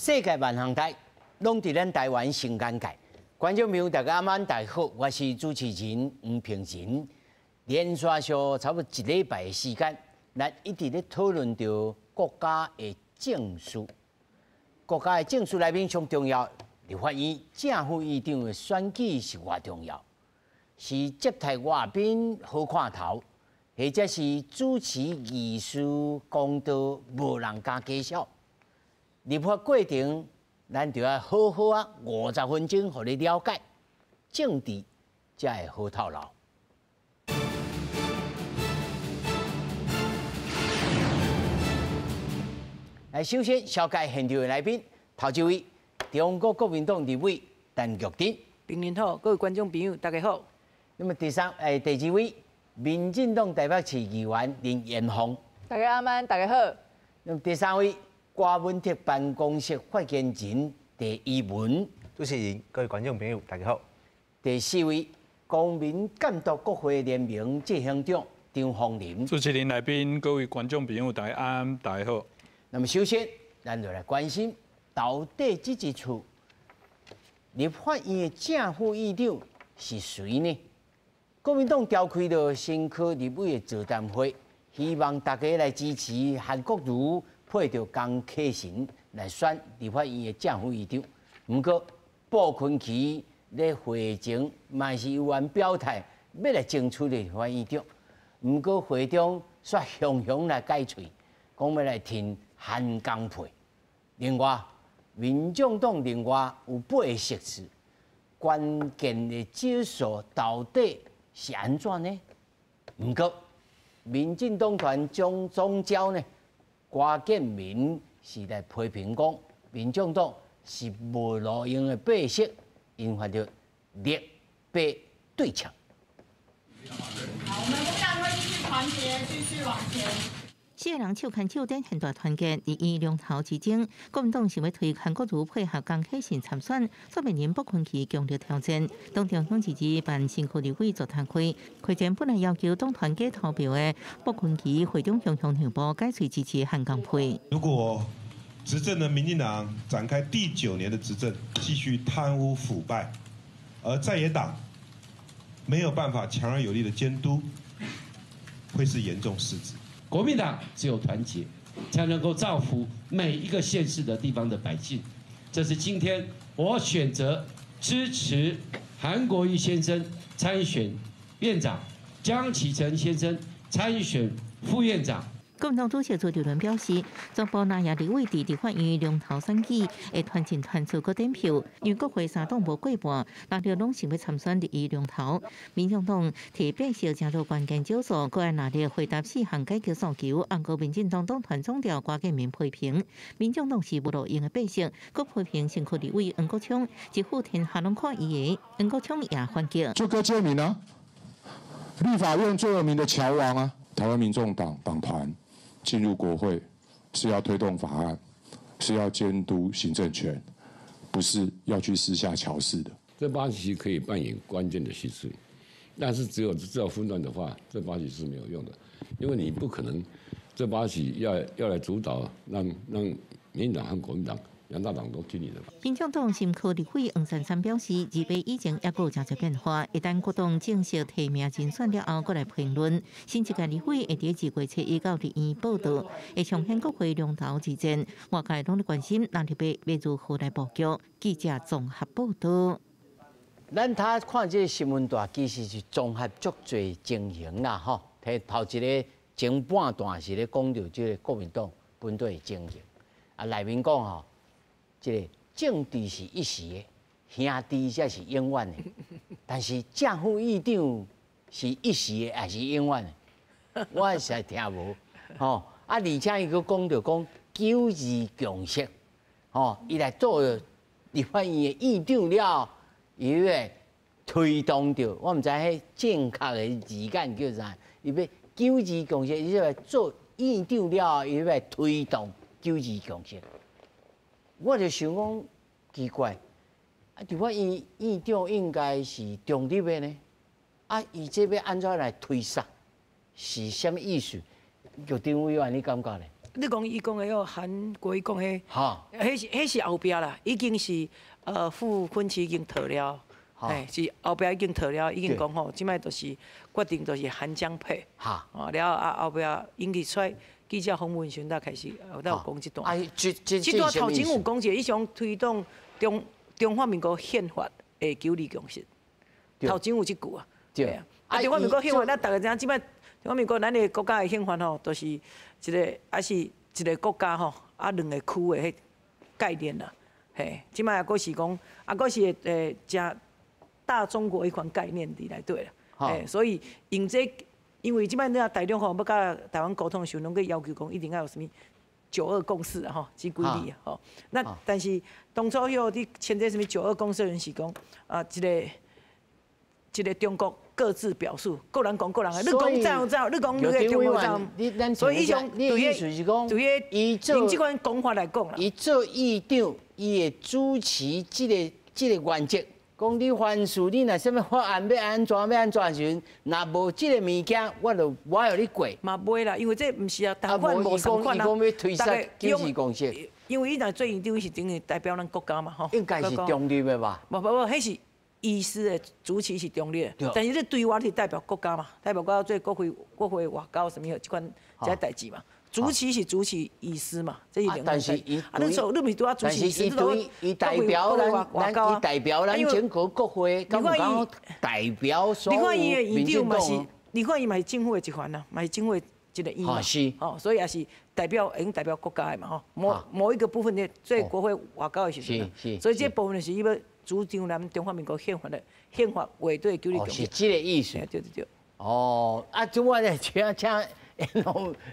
世界萬項代，攏佇咱台灣新尷尬。觀眾朋友，大家晚大家好，我是主持人黃平仁。連續上差不多一禮拜的時間，咱一直咧討論著國家的政事。國家的政事內面上重要，立法院正副院長的選舉是偌重要，是接待外賓好看頭，或者是主持議事公道，無人敢假笑。立法過程，咱就要好好啊50分鐘，予你了解政治，才會好頭路。來，首先紹介現場的來賓，頭一位，中國國民黨立委陳玉珍。平年好，各位觀眾朋友，大家好。那麼第三，第二位，民進黨台北市議員林妍鳳。大家晚安，大家好。那麼第三位，郭文鐵辦公室發言人鄭宜文。主持人，各位觀眾朋友，大家好。第四位，公民監督國會聯盟執行長張鳳林。主持人、來賓、各位觀眾朋友，大家安，大家好。那麼首先，咱就來關心到底這一次立法院的正副院長是誰呢？國民黨召開了新科立委的座談會，希望大家來支持韓國瑜配著江啟臣來選立法院的正副院長。毋過傅崐萁咧會前嘛是有緣表態，欲來爭取立法院長。毋過會中煞雄雄來改喙，講欲來挺韓江配。另外，民眾黨另外有八个席次，關鍵的指數到底是按怎呢？毋過，民進黨團總總召呢，郭建民是來批評講，民眾黨是無路用的白色，引發著綠白對嗆。好，我們國民黨會繼續團結，繼續往前。四个人手牽手展現大團結，立院龍頭之爭，國民黨想欲推韓國瑜配合江啟臣參選，煞面臨傅崐萁強烈挑戰。黨中央二二辦新區立委座談會，會前本來要求黨團加投票的傅崐萁會長雄雄讓步，改喙支持韓江配。如果執政的民進黨展開第九年的執政，繼續貪污腐敗，而在野黨沒有辦法強而有力的監督，會是嚴重失職。國民黨只有團結，才能夠造福每一個縣市的地方的百姓。這是今天我選擇支持韓國瑜先生參選院長，江啟臣先生參選副院長。國民黨主席朱立倫表示，全部藍營立委佇立法院龍頭選舉會團進團出閣點票，因為國會三黨無過半，藍綠攏想欲參選立院龍頭。民眾黨提白色誠做關鍵少數，閣愛努力回答四項改革訴求。毋過民進黨黨團總召郭建民批評，民眾黨是無路用的白色，閣批評新區立委黃國昌一副天下攏看伊的，黃國昌也反擊。就柯建銘啊，立法院最有名的喬王啊，台灣民眾黨黨團進入國會是要推動法案，是要監督行政權，不是要去私下喬事的。這八席可以扮演關鍵的席次，但是只有製造混亂的話，這八席是沒有用的，因為你不可能這八席要來主導，讓民進黨和國民黨兩大黨都聽你的。民眾黨新科立委黃珊珊表示，二八以前猶閣有誠濟變化，一旦國黨正式提名人選了後，閣來評論。新一屆立委會佇2月7日到立院報到，會上演國會龍頭之戰，外界攏咧關心藍綠白欲如何來布局。記者綜合報道。咱頭看這个新聞段，其實是綜合足濟情形啦，吼。提頭一个前半段是咧講著這个國民黨本底的情形，啊，內面講吼，這个政治是一時的，兄弟才是永遠的。但是正副院長是一時的，還是永遠的？我實在聽無，吼。啊，而且伊閣講著講九二共識，吼，伊來做立法院的院長了，伊欲推動著，我毋知彼正確的字眼叫啥，伊欲九二共識，伊來做院長了，伊欲推動九二共識。我就想講奇怪，啊，立法院院長應該是中立的呢，啊，伊這欲按怎來推捒，是啥物意思？玉珍委員，你感覺呢？你講伊講的彼韓國瑜講彼，彼是後壁啦，已經是傅崐萁已經提了，嘿，是後壁已經提了，已經講吼，這擺就是決定就是韓江配，哦，了啊後壁引起出來記者訪問時陣開始有有講這段，這段頭前有講一個，伊想推動中華民國憲法的九二共識，頭前有這句啊，對啊，啊中華民國憲法，咱逐家知影，這擺中華民國咱的國家的憲法吼，都是一個還是一個國家吼，啊兩個區的彼概念啦，嘿，這擺猶閣是講，啊閣是誠大中國彼款概念佇內底啦，嘿，所以用這個，因為這擺你若大陸吼欲佮台灣溝通的時陣，攏閣要求講一定愛有啥物九二共識啊吼，這幾字啊吼。那但是當初彼個佇簽這啥物九二共識的時陣是講啊，一個一個中國各自表述，各人講各人的，你講怎怎，你講你的中國怎，所以伊種對彼對彼用這款講法來講啦。伊做議長，伊會主持這個原則，講你凡事你若啥物法案欲按怎欲按怎時陣，若無這個物件，我就無愛予你過。嘛袂啦，因為這毋是啊，逐款無仝款啊。伊講欲推捒九二共識。因為伊若做議長是等於代表咱國家嘛，吼。應該是中立的吧？無無無，彼是議事的主持是中立的，但是你對外是代表國家嘛，代表國家做國會國會外交啥物這款這代誌嘛。主持是主持議事嘛，這是兩個。但是伊啊，你說你毋是拄仔主持，但是伊對伊代表咱，咱伊代表咱全國國會，敢有講代表所有民進黨？立法院嘛是政府的一環啊，嘛是政府的一個院嘛。是。哦，所以也是代表，會用代表國家的嘛吼。某某一個部分的做國會外交的時陣，所以這部分就是伊欲主張咱中華民國憲法的憲法畫對九二共識。是這個意思。對對對。哦，啊，這我咧請請。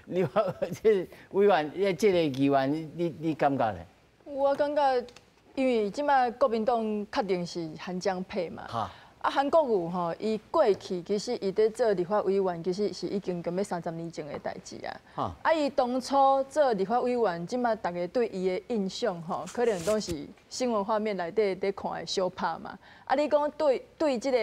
你話這委員，這個議員，你感覺咧？我感覺，因為這擺國民黨確定是韓江配嘛。啊，韓國瑜吼，伊過去其實伊佇做立法委員，其實是已經敢欲30年前的代誌啊。啊，伊當初做立法委員，這擺逐家對伊的印象吼，可能攏是新聞畫面內底佇看的相拍嘛。啊，你講對對這個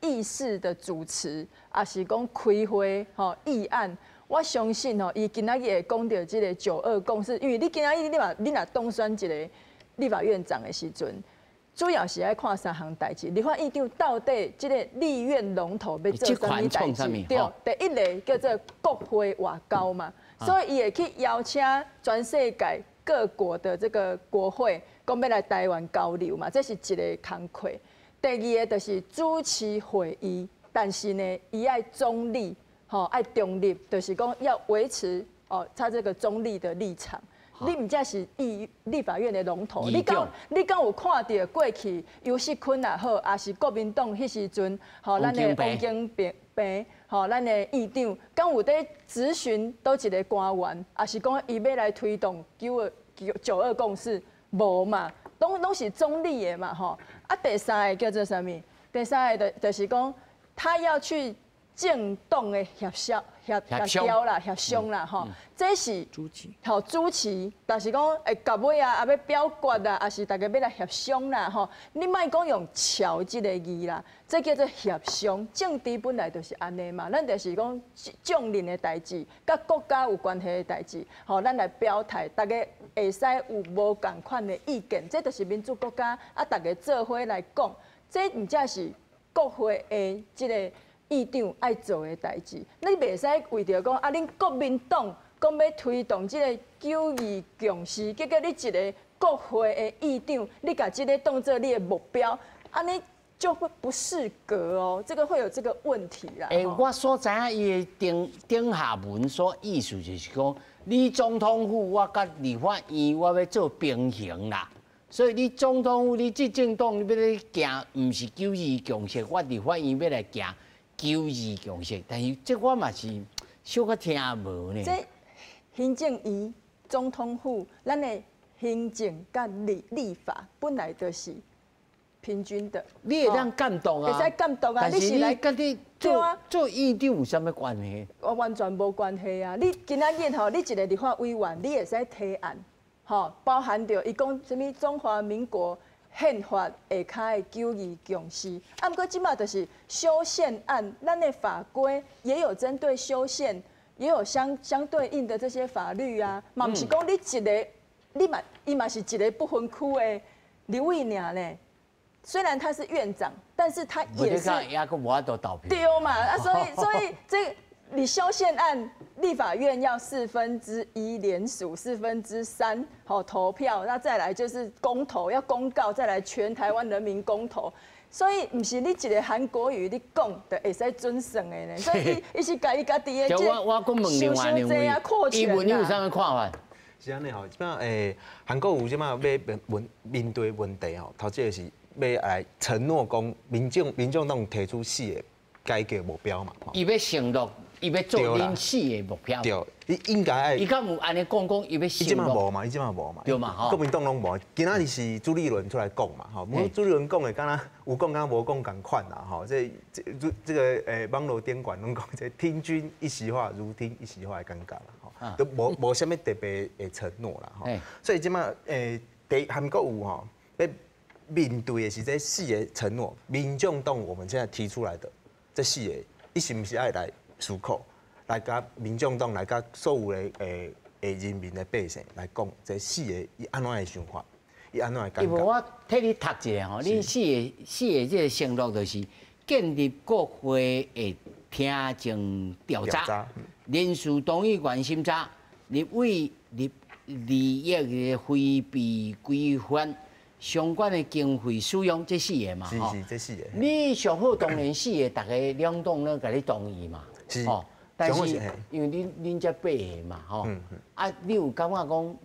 議事的主持，抑是講開會吼議案。我相信吼，伊今仔日會講著這個九二共識，因為你今仔日你嘛你若當選一個立法院長的時陣，主要是愛看三項代誌。立法院長到底這個立院龍頭欲做啥物代誌？對，第一个叫做國會外交嘛，所以伊會去邀請全世界各國的這個國會，講欲來台灣交流嘛，這是一个工課。第二个就是主持會議，但是呢，伊愛中立。吼，愛中立，就是講要維持哦，他這個中立的立場。你毋才是議立法院的龍頭，你敢有看著過去游錫堃也好，抑是國民黨彼時陣，吼，咱的王金平，吼，咱的院長，敢有佇質詢佗一个官員，抑是講伊欲來推動九二共識，無嘛？攏是中立的嘛，吼。啊，第三个叫做啥物？第三个就是講，他要去政黨的協商、協協調啦、協商啦，吼，這是主持，吼主持，但是講會到尾啊，也欲表決啦，抑是逐家欲來協商啦，吼，你莫講用喬這个字啦，這叫做協商。政治本來就是按呢嘛，咱就是講眾人的代誌，佮國家有關係的代誌，吼，咱來表態，逐家會使有無仝款的意見，這就是民主國家啊，逐家做伙來講，這毋才是國會的這个院長愛做的代誌，你袂使為著講啊，恁國民黨講欲推動這个九二共識，結果你一个國會的院長，你共這个當做你的目標，按呢就會不適格哦，這個會有這個問題啦。欸，我所知影伊的頂頂下文所意思就是講，你總統府我佮立法院我欲做平衡啦。所以你總統府你執政黨你欲咧行，毋是九二共識，我立法院欲來行九二共識，但是這我嘛是小可聽無呢。這行政院、總統府，咱的行政佮立法本來就是平均的。你會當監督啊？會使監督啊！但是你佮你做做院長有啥物關係？我完全無關係啊！你今仔日吼，你一个立法委員，你會使提案，吼，包含著伊講啥物中華民國憲法下跤的九二共識，啊，毋過這馬就是修憲案，咱的法規也有針對修憲，也有相对应的这些法律啊，嘛毋是讲你一个，你嘛伊嘛是一个不分区的立委尔呢。虽然他是院长，但是他也是也阁无法度投票。对嘛？啊，所以这你修宪案，立法院要1/4联署，3/4好投票，那再来就是公投，要公告，再来全台湾人民公投。所以毋是你一个韩国瑜你讲就会使准算的呢。所以伊是共伊家己的这我我问另外两位，伊问你有啥物看法？是按呢吼，这摆韩国瑜这摆要面面对问题吼，头一个是欲来承诺讲，民众党提出四个改革目标嘛。伊欲承诺，伊欲做恁四个目标。对，伊应该爱。伊敢有按呢讲讲，伊欲承诺。伊这马无嘛，伊这马无嘛。对嘛吼。国民党拢无，今仔日是朱立伦出来讲嘛，吼。朱立伦讲的敢若有讲敢无讲仝款啦，吼。这个网路顶悬拢讲这听君一席话，如听一席话的感觉啦，吼。都无啥物特别的承诺啦，吼。所以这马第韩国瑜吼，欲面对的是这四个承诺，民众党我们现在提出来的这四个，伊是毋是爱来思考，来共民众党来共所有的人民的百姓来讲，这四个伊按怎的想法，伊按怎的感觉？我替你读一下吼，恁四个这个承诺就是建立国会的听证调查，人事同意权审查，立委利益的回避规范。相关的经费使用，这四个嘛，是是，这四个。你上好当然四个，逐家两党拢共你同意嘛，是。但是因为恁这八个嘛，吼，啊，你有感觉讲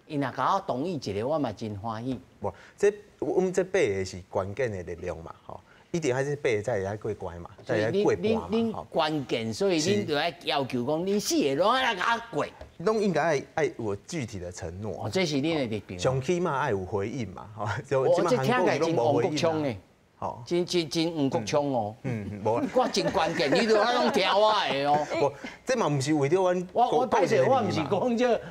，𪜶若共我同意一个，我嘛真欢喜。无，这阮这八个是关键的力量嘛，吼，一定爱这八个才会使过关嘛，才会使过半嘛。恁关键，所以恁就爱要求讲，恁四个拢爱来共我过。拢应该爱爱有具体的承诺。哦，这是恁的立场。上起码爱有回应嘛，吼。我这听起来真黄国昌呢，吼，真真真黄国昌哦。嗯，无。我真关键，你都爱拢听我的哦。无，这嘛毋是为著阮。我歹势，我毋是讲这，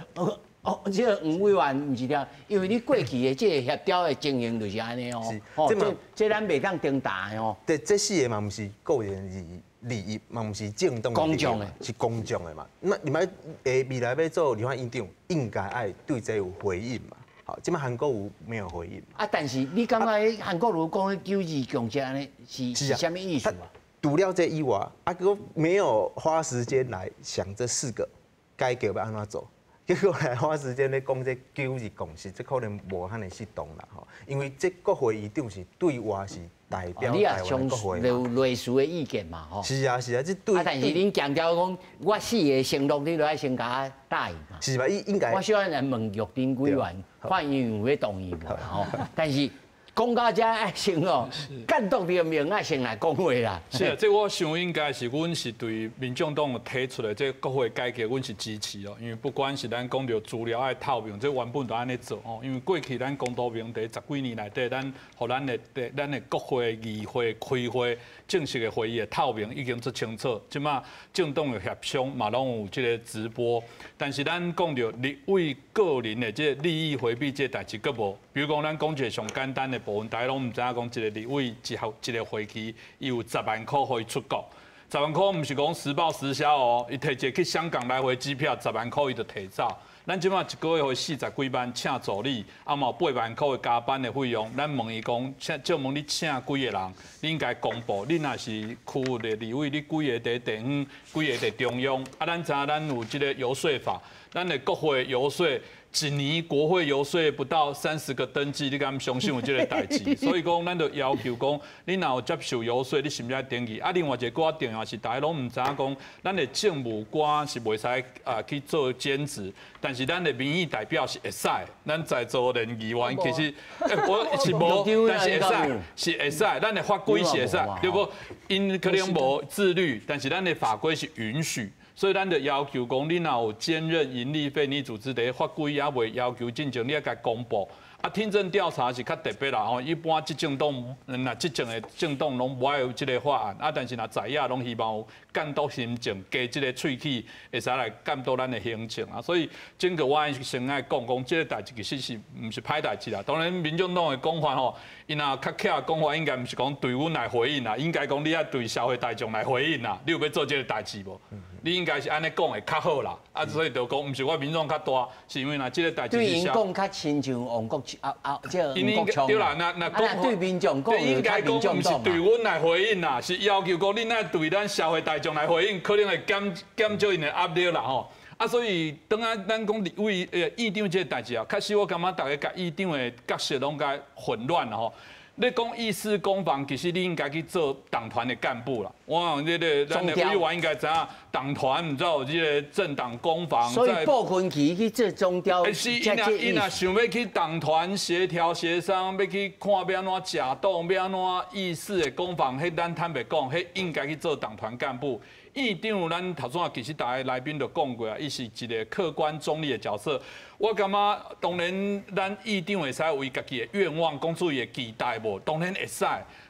哦，这个黄委员毋是听，因为你过去的这个协调的情形就是按呢哦。是。这这咱袂当顶答的哦。对，这四个嘛毋是个人利益，嘛毋是政党公众的，是公众的嘛。那你们未来欲做立法院长，应该爱对这有回应嘛？好，这马韩国瑜没有回应。啊，但是你感觉韩国瑜讲九二共识按呢，是啥物意思啊？除了这以外，啊，阁没有花时间来想这四个改革欲按怎做，结果来花时间咧讲这九二共识，这可能无遐尔适当啦吼。因为这国会议长是对外是代表台湾国会。有类似的意见嘛吼。是啊是啊，这对。啊，但是恁强调讲，我四个承诺，你都爱先共我答应嘛。是吧？应应该。我小可来问玉珍委员，看伊有欲同意无吼？但是。讲到遮爱先哦，监督的名爱先来讲话啦。是啊，这我想应该是阮是对民众党提出的这国会改革，阮是支持哦。因为不管是咱讲著资料爱透明，这原本就按呢做哦。因为过去咱公投民伫十几年内底，咱予咱的国会议会开会正式的会议的透明已经足清楚。这马政党的协商嘛拢有这个直播，但是咱讲著立委个人的这个利益回避这代志阁无。比如讲，咱讲一个上简单的部分，大家拢毋知影讲，一个立委一学一个会期，伊有十万箍予伊出国。十万箍毋是讲实报实销哦，伊提一个去香港来回机票，十万箍伊就提走。咱这马一个月予伊40几万请助理，啊嘛有8万箍的加班的费用。咱问伊讲，请借问你请几个人？你应该公布。你若是区域的立委，你几个伫地方，几个伫中央？啊，咱知影咱有这个游说法，咱的国会游说。一年国会游说不到30个登记，你敢相信有这个代志？所以讲，咱就要求讲，你若有接受游说，你是毋是爱登记？啊，另外一个阁较重要是，大家拢毋知影讲，咱的政务官是袂使啊去做兼职，但是咱的民意代表是会使。咱在座连议员其实，我是无，但是会使，是会使。咱的法规是会使，对无？𪜶可能无自律，但是咱的法规是允许。所以咱就要求讲，你若有兼任营利非营利组织的法规也未要求进前，你爱共公布。啊，听证调查是较特别啦吼，一般执政党若执政的政党拢无爱有这个法案，啊，但是若在野拢希望有监督行政，加这个喙齿，会使来监督咱的行政啊。所以整个我先爱讲讲，这个代志其实是毋是歹代志啦。当然，民众党的讲法吼，伊若较巧讲法，应该毋是讲对阮来回应啦，应该讲你爱对社会大众来回应啦。你有欲做这个代志无？你应该是按呢讲会较好啦。啊，所以就讲毋是我民众较大，是因为若这个代志对𪜶讲较亲像王国啊啊，这个黄国昌。对啦，那讲对民众讲，应该讲毋是对阮来回应啦，是要求讲恁爱对咱社会大众来回应，可能会减少𪜶的压力啦吼。啊，所以当啊，咱讲立委院长这个代志啊，确实我感觉大家共院长的角色拢共混乱啦吼。你讲议事攻防，其实你应该去做党团的干部啦。我讲这个咱的委员应该知影，党团毋知有这个政党攻防。所以部分期去做总调。是，伊若想欲去党团协调协商，欲去看欲按怎食党，欲按怎议事的攻防，彼咱坦白讲，彼应该去做党团干部。院长，咱头先其实逐个来宾都讲过啊，伊是一个客观中立的角色。我感觉当然，咱院长会使为家己的愿望讲出伊的期待无？当然会使。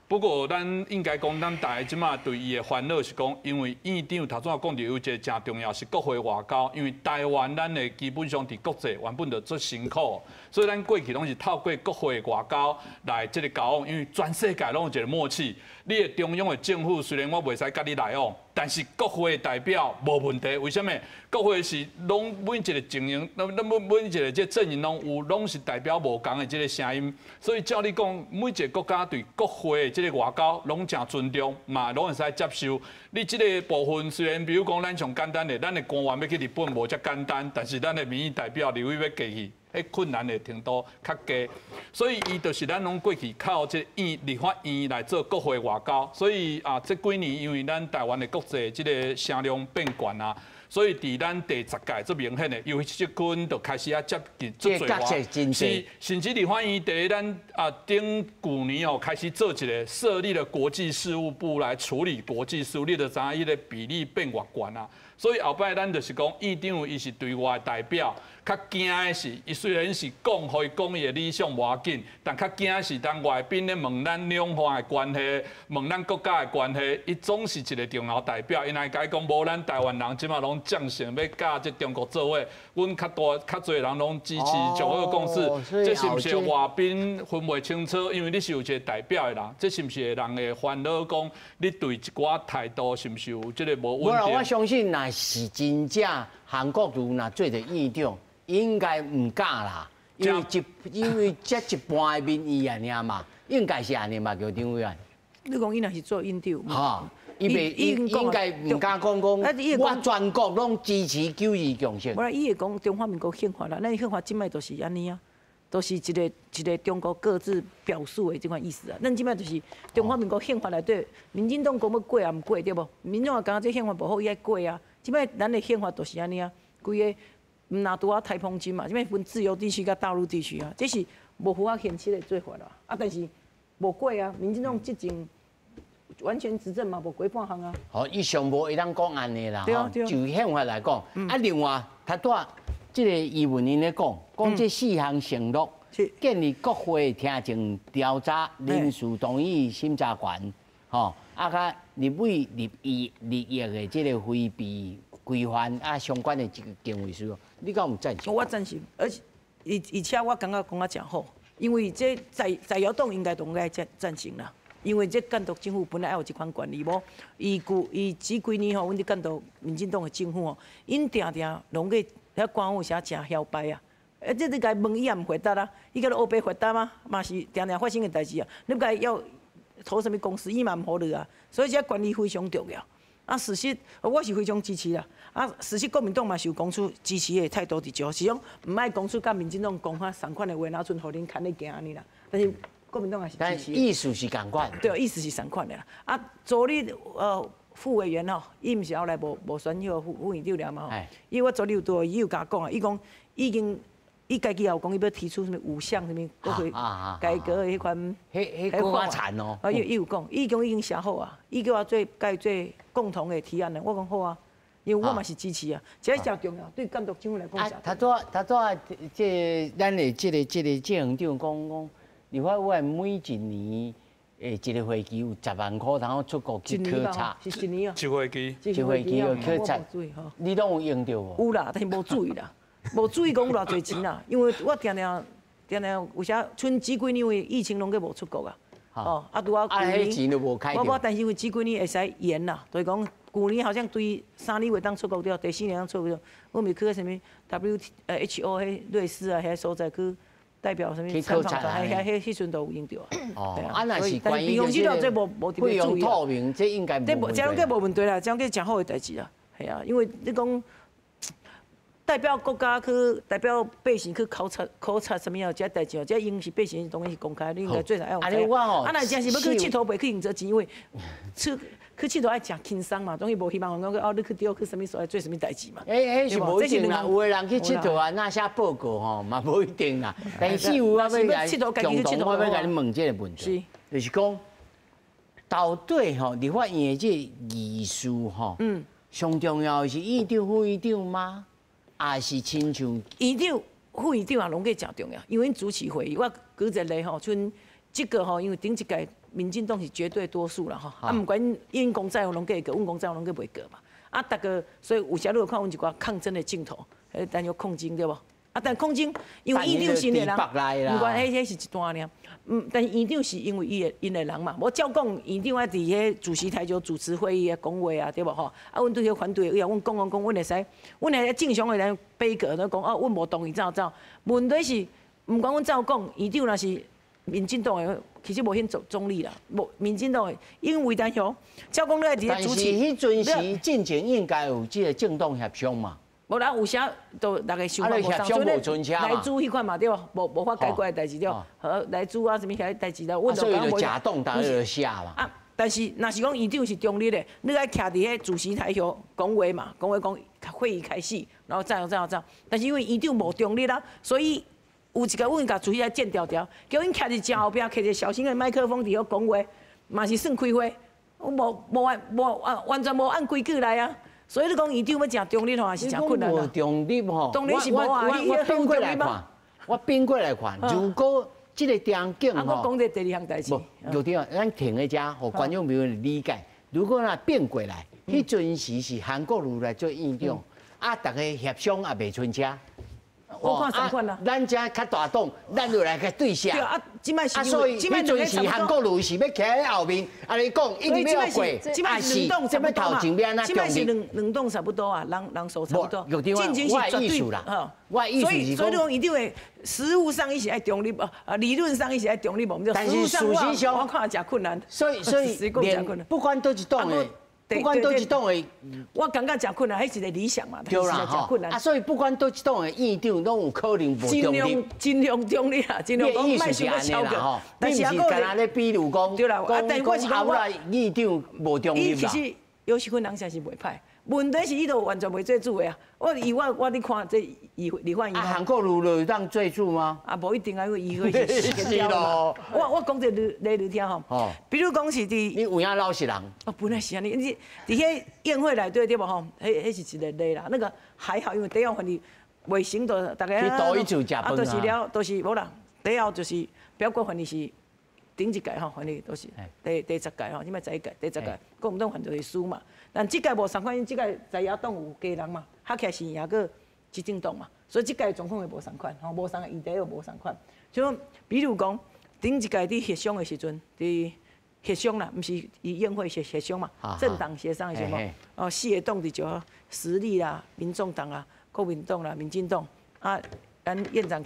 不过咱应该讲，咱大家这马对伊的烦恼是讲，因为院长头先讲著有一个诚重要是国会外交，因为台湾咱的基本上伫国际原本就足辛苦，所以咱过去拢是透过国会外交来这个交往，因为全世界拢有一个默契。你的中央的政府虽然我袂使佮你来往，但是国会代表无问题。为啥物？国会是拢每一个阵营，咱每一个这阵营拢有，拢是代表无仝的这个声音。所以照理讲，每一个国家对国会的这个外交拢诚尊重，嘛拢会使接受。你这个部分虽然比如讲咱上简单的，咱的官员欲去日本无遮简单，但是咱的民意代表立委欲过去，彼困难的程度较低，所以伊就是咱拢过去靠这院立法院来做国会外交，所以啊，这几年因为咱台湾的国际这个声量变悬啊，所以伫咱第十届足明显的，尤其这阵就开始啊接近足济外，是甚至立法院伫咱啊顶旧年哦开始做一个设立了国际事务部来处理国际事务，你就知影彼个比例变偌悬啊。所以后摆咱就是讲，院长伊是对外代表，较惊的是，伊虽然是讲，予伊讲伊的理想无要紧，但较惊的是当外宾咧问咱两岸的关系，问咱国家的关系，伊总是一个重要代表。伊若共伊讲无咱台湾人这马拢赞成欲佮这中国做伙，阮较大较济人拢支持九二共识，这是毋是外宾分袂清楚？因为你是有一个代表的人，这是毋是人会烦恼讲你对一寡态度是毋是有这个无稳定？我相信若是真正韩国瑜若做著院长，应该毋敢啦，因为这一半的民意啊，尔嘛，应该是按呢嘛，叫张委员。你讲伊若是做院长，哈，伊袂应该毋敢讲讲，我全国拢支持九二共识。无啦，伊会讲中华民国宪法啦，咱宪法这摆就是按呢啊，都是一个一个中国各自表述的这款意思啊。咱这摆就是中华民国宪法内底，民进党讲欲过也毋过对无？民众也感觉这宪法无好，伊爱过啊。这摆咱的宪法就是按呢啊，规个毋若拄仔台澎金嘛，这摆分自由地区佮大陆地区啊，这是无符合现实的做法啦。啊，但是无过啊，民进党执政完全执政嘛，无过半项啊。好，伊上无会当讲按呢啦，吼，就宪法来讲，啊，另外他拄仔这个疑问𪜶咧讲，讲这四项承诺，建立国会听证调查、人事同意审查权，吼，啊，佮立委立意利益的这个回避规范啊，相关的这个行为事，你敢有赞成？我赞成，而且而且我感觉讲啊诚好，因为这在野党应该都爱赞成啦。因为这监督政府本来爱有这款权利，无伊旧伊这几年吼，阮伫监督民进党的政府吼，𪜶定定拢去遐官有时诚嚣摆啊！欸，这你共伊问伊也毋回答啊，伊共你乌白回答吗？嘛是定定发生的代志啊！你共伊要投啥物公司，伊嘛毋予你啊！所以这权利非常重要。啊，事实我是非常支持啦。啊，事实国民党嘛是有讲出支持的态度伫少，是讲毋爱讲出佮民进党讲较仝款的话，哪阵予恁牵咧行按呢啦。但是国民党也是支持。意思是仝款。对，意思是仝款的啦。啊，昨日副委员吼，伊毋是后来无选彼个副院长了嘛吼。伊我昨日有拄伊有共我讲啊，伊讲已经，伊家己也有讲，伊欲提出啥物五项啥物国会改革的彼款。彼彼较惨哦。啊，伊有讲，伊讲已经写好啊，伊叫我做共做共同的提案了。我讲好啊，因为我嘛是支持啊，这真重要，对监督政府来讲。他拄这咱的这个政长讲，立法委员每一年诶一个会期有10万箍，通出国去考察。是一年啊。一会期。一会期有考察。你拢有用著无？有啦，但是无注意啦，无注意讲有偌济钱啦，因为我定定定定有时賰这几年因为疫情拢阁无出国啊。哦，啊，拄仔旧年，我担心因为这几年会使延啦，就是讲旧年好像对3年会当出国著，第四年当出国，我咪去啥物 W H O 彼瑞士啊，遐所在去代表啥物参访团，遐遐彼阵都有用著啊。哦，啊，若是关于这个费用透明，这应该无问题。这拢阁无问题啦，这拢阁诚好的代志啊，系啊，因为你讲。代表国家去代表百姓去考察考察啥物啊？这代志哦，这应是百姓当然是公开，你应该做啥要知。啊，若真是欲去𨑨迌，袂去用这钱，因为去去𨑨迌爱诚轻松嘛，总是无希望讲哦，你去钓去啥物所在做啥物代志嘛。欸，彼是无一定啦，有的人去𨑨迌啊，那写报告吼嘛无一定啦。但是有我欲来共同，我欲共你问这个问题，就是讲到底吼立法院的这个议事吼，上重要的是院长、副院长吗？也是亲像院长、副院长也拢阁诚重要，因为𪜶主持会议。我举一个例吼，像这个吼，因为顶一届民进党是绝对多数啦吼，啊，毋管𪜶讲怎样拢阁会过，阮讲怎样拢阁袂过嘛。啊，逐个所以有时你有看阮一寡抗争的镜头，彼等于抗争对无？啊，但抗争因为院长是的人，毋管彼彼是一段尔。但是院长是因为伊的𪜶的人嘛，无照讲院长爱伫彼主席台就主持会议啊，讲话啊，对无吼？啊，阮对彼反对，伊阮讲讲讲，阮会使，阮会正常的来背过，都讲哦，阮无同意怎怎。问题是，毋管阮怎讲，院长若是民进党的，其实无显中立啦，无民进党的，因为陈雄，照讲你爱伫咧主持。但是彼阵时进前应该有这个政党协商嘛。无啦，有时都逐个想法无仝，所以莱猪彼款嘛对无？无无法解决的代志对，好莱猪啊啥物遐代志啦，所以就假动大家下嘛。啊，但是若是讲院长是中立的，你爱徛伫彼主席台遐讲话嘛，讲话讲会议开始，然后怎样怎样怎样。但是因为院长无中立啦，所以有一个阮共主席来剪条条，叫𪜶徛伫正后壁，提一个小型的麦克风伫遐讲话，嘛是算开会，无无按无按完全无按规矩来啊。所以你讲院长欲诚中立吼，也是诚困难无中立吼，当然是无啊！我变过来看，我变过来看，如果这个场景吼，我讲这第二项代志，无，有点咱停一下，予观众朋友理解。如果若变过来，彼阵时是韩国瑜来做院长，啊，逐家协商也袂賰车。我看仝款啦。咱遮较大党，咱就来共对下。对啊，这摆是啊，所以彼阵时韩国瑜是欲徛佇后面，啊，你讲一直欲过，啊是，这欲头前欲按怎这摆是两两党差不多啊，人人数差不多。进前是绝对啦。我意思是所以你讲院长的实务上伊是爱中立啊，理论上伊是爱中立，无毋对。但是事实上我看诚困难。所以连不管佗一党的。不管佗一党的，我感觉诚困难，彼是一个理想嘛，对啦吼。啊，所以不管佗一党的院长，拢有可能无中立。尽量中立啦，尽量讲莫伤过超过。但是毋是干焦咧比如讲，对啦，啊，但是我是讲我院长无中立啦。其实游锡堃人诚是袂歹，问题是伊都完全袂做主的啊。我以我我咧看这议立法院。啊，韩国瑜就会当做主吗？啊，无一定啊，因为议会是协调嘛。我讲这个例你听吼。哦。比如讲是伫。你有影老实人。哦，本来是按呢，你伫彼宴会内底对无吼？彼彼是一个例啦，那个还好，因为底下反正卫生都逐家。去倒一处食饭啊。就是了，就是无啦。底下就是表决反正是顶一届吼，反正都是第十届吼，这摆十一届，第十届国民党反正就是输嘛。但这届无仝款，因这届在野党有加人嘛，合起来是赢过执政党嘛，所以这届状况会无仝款，吼，无仝的议题又无仝款。就比如讲，顶一届伫协商的时阵，伫协商啦，毋是伊宴会协商嘛，政党协商的时阵，哦，四个党伫就时力啦、民众党啊、国民党啦、民进党啊，咱院长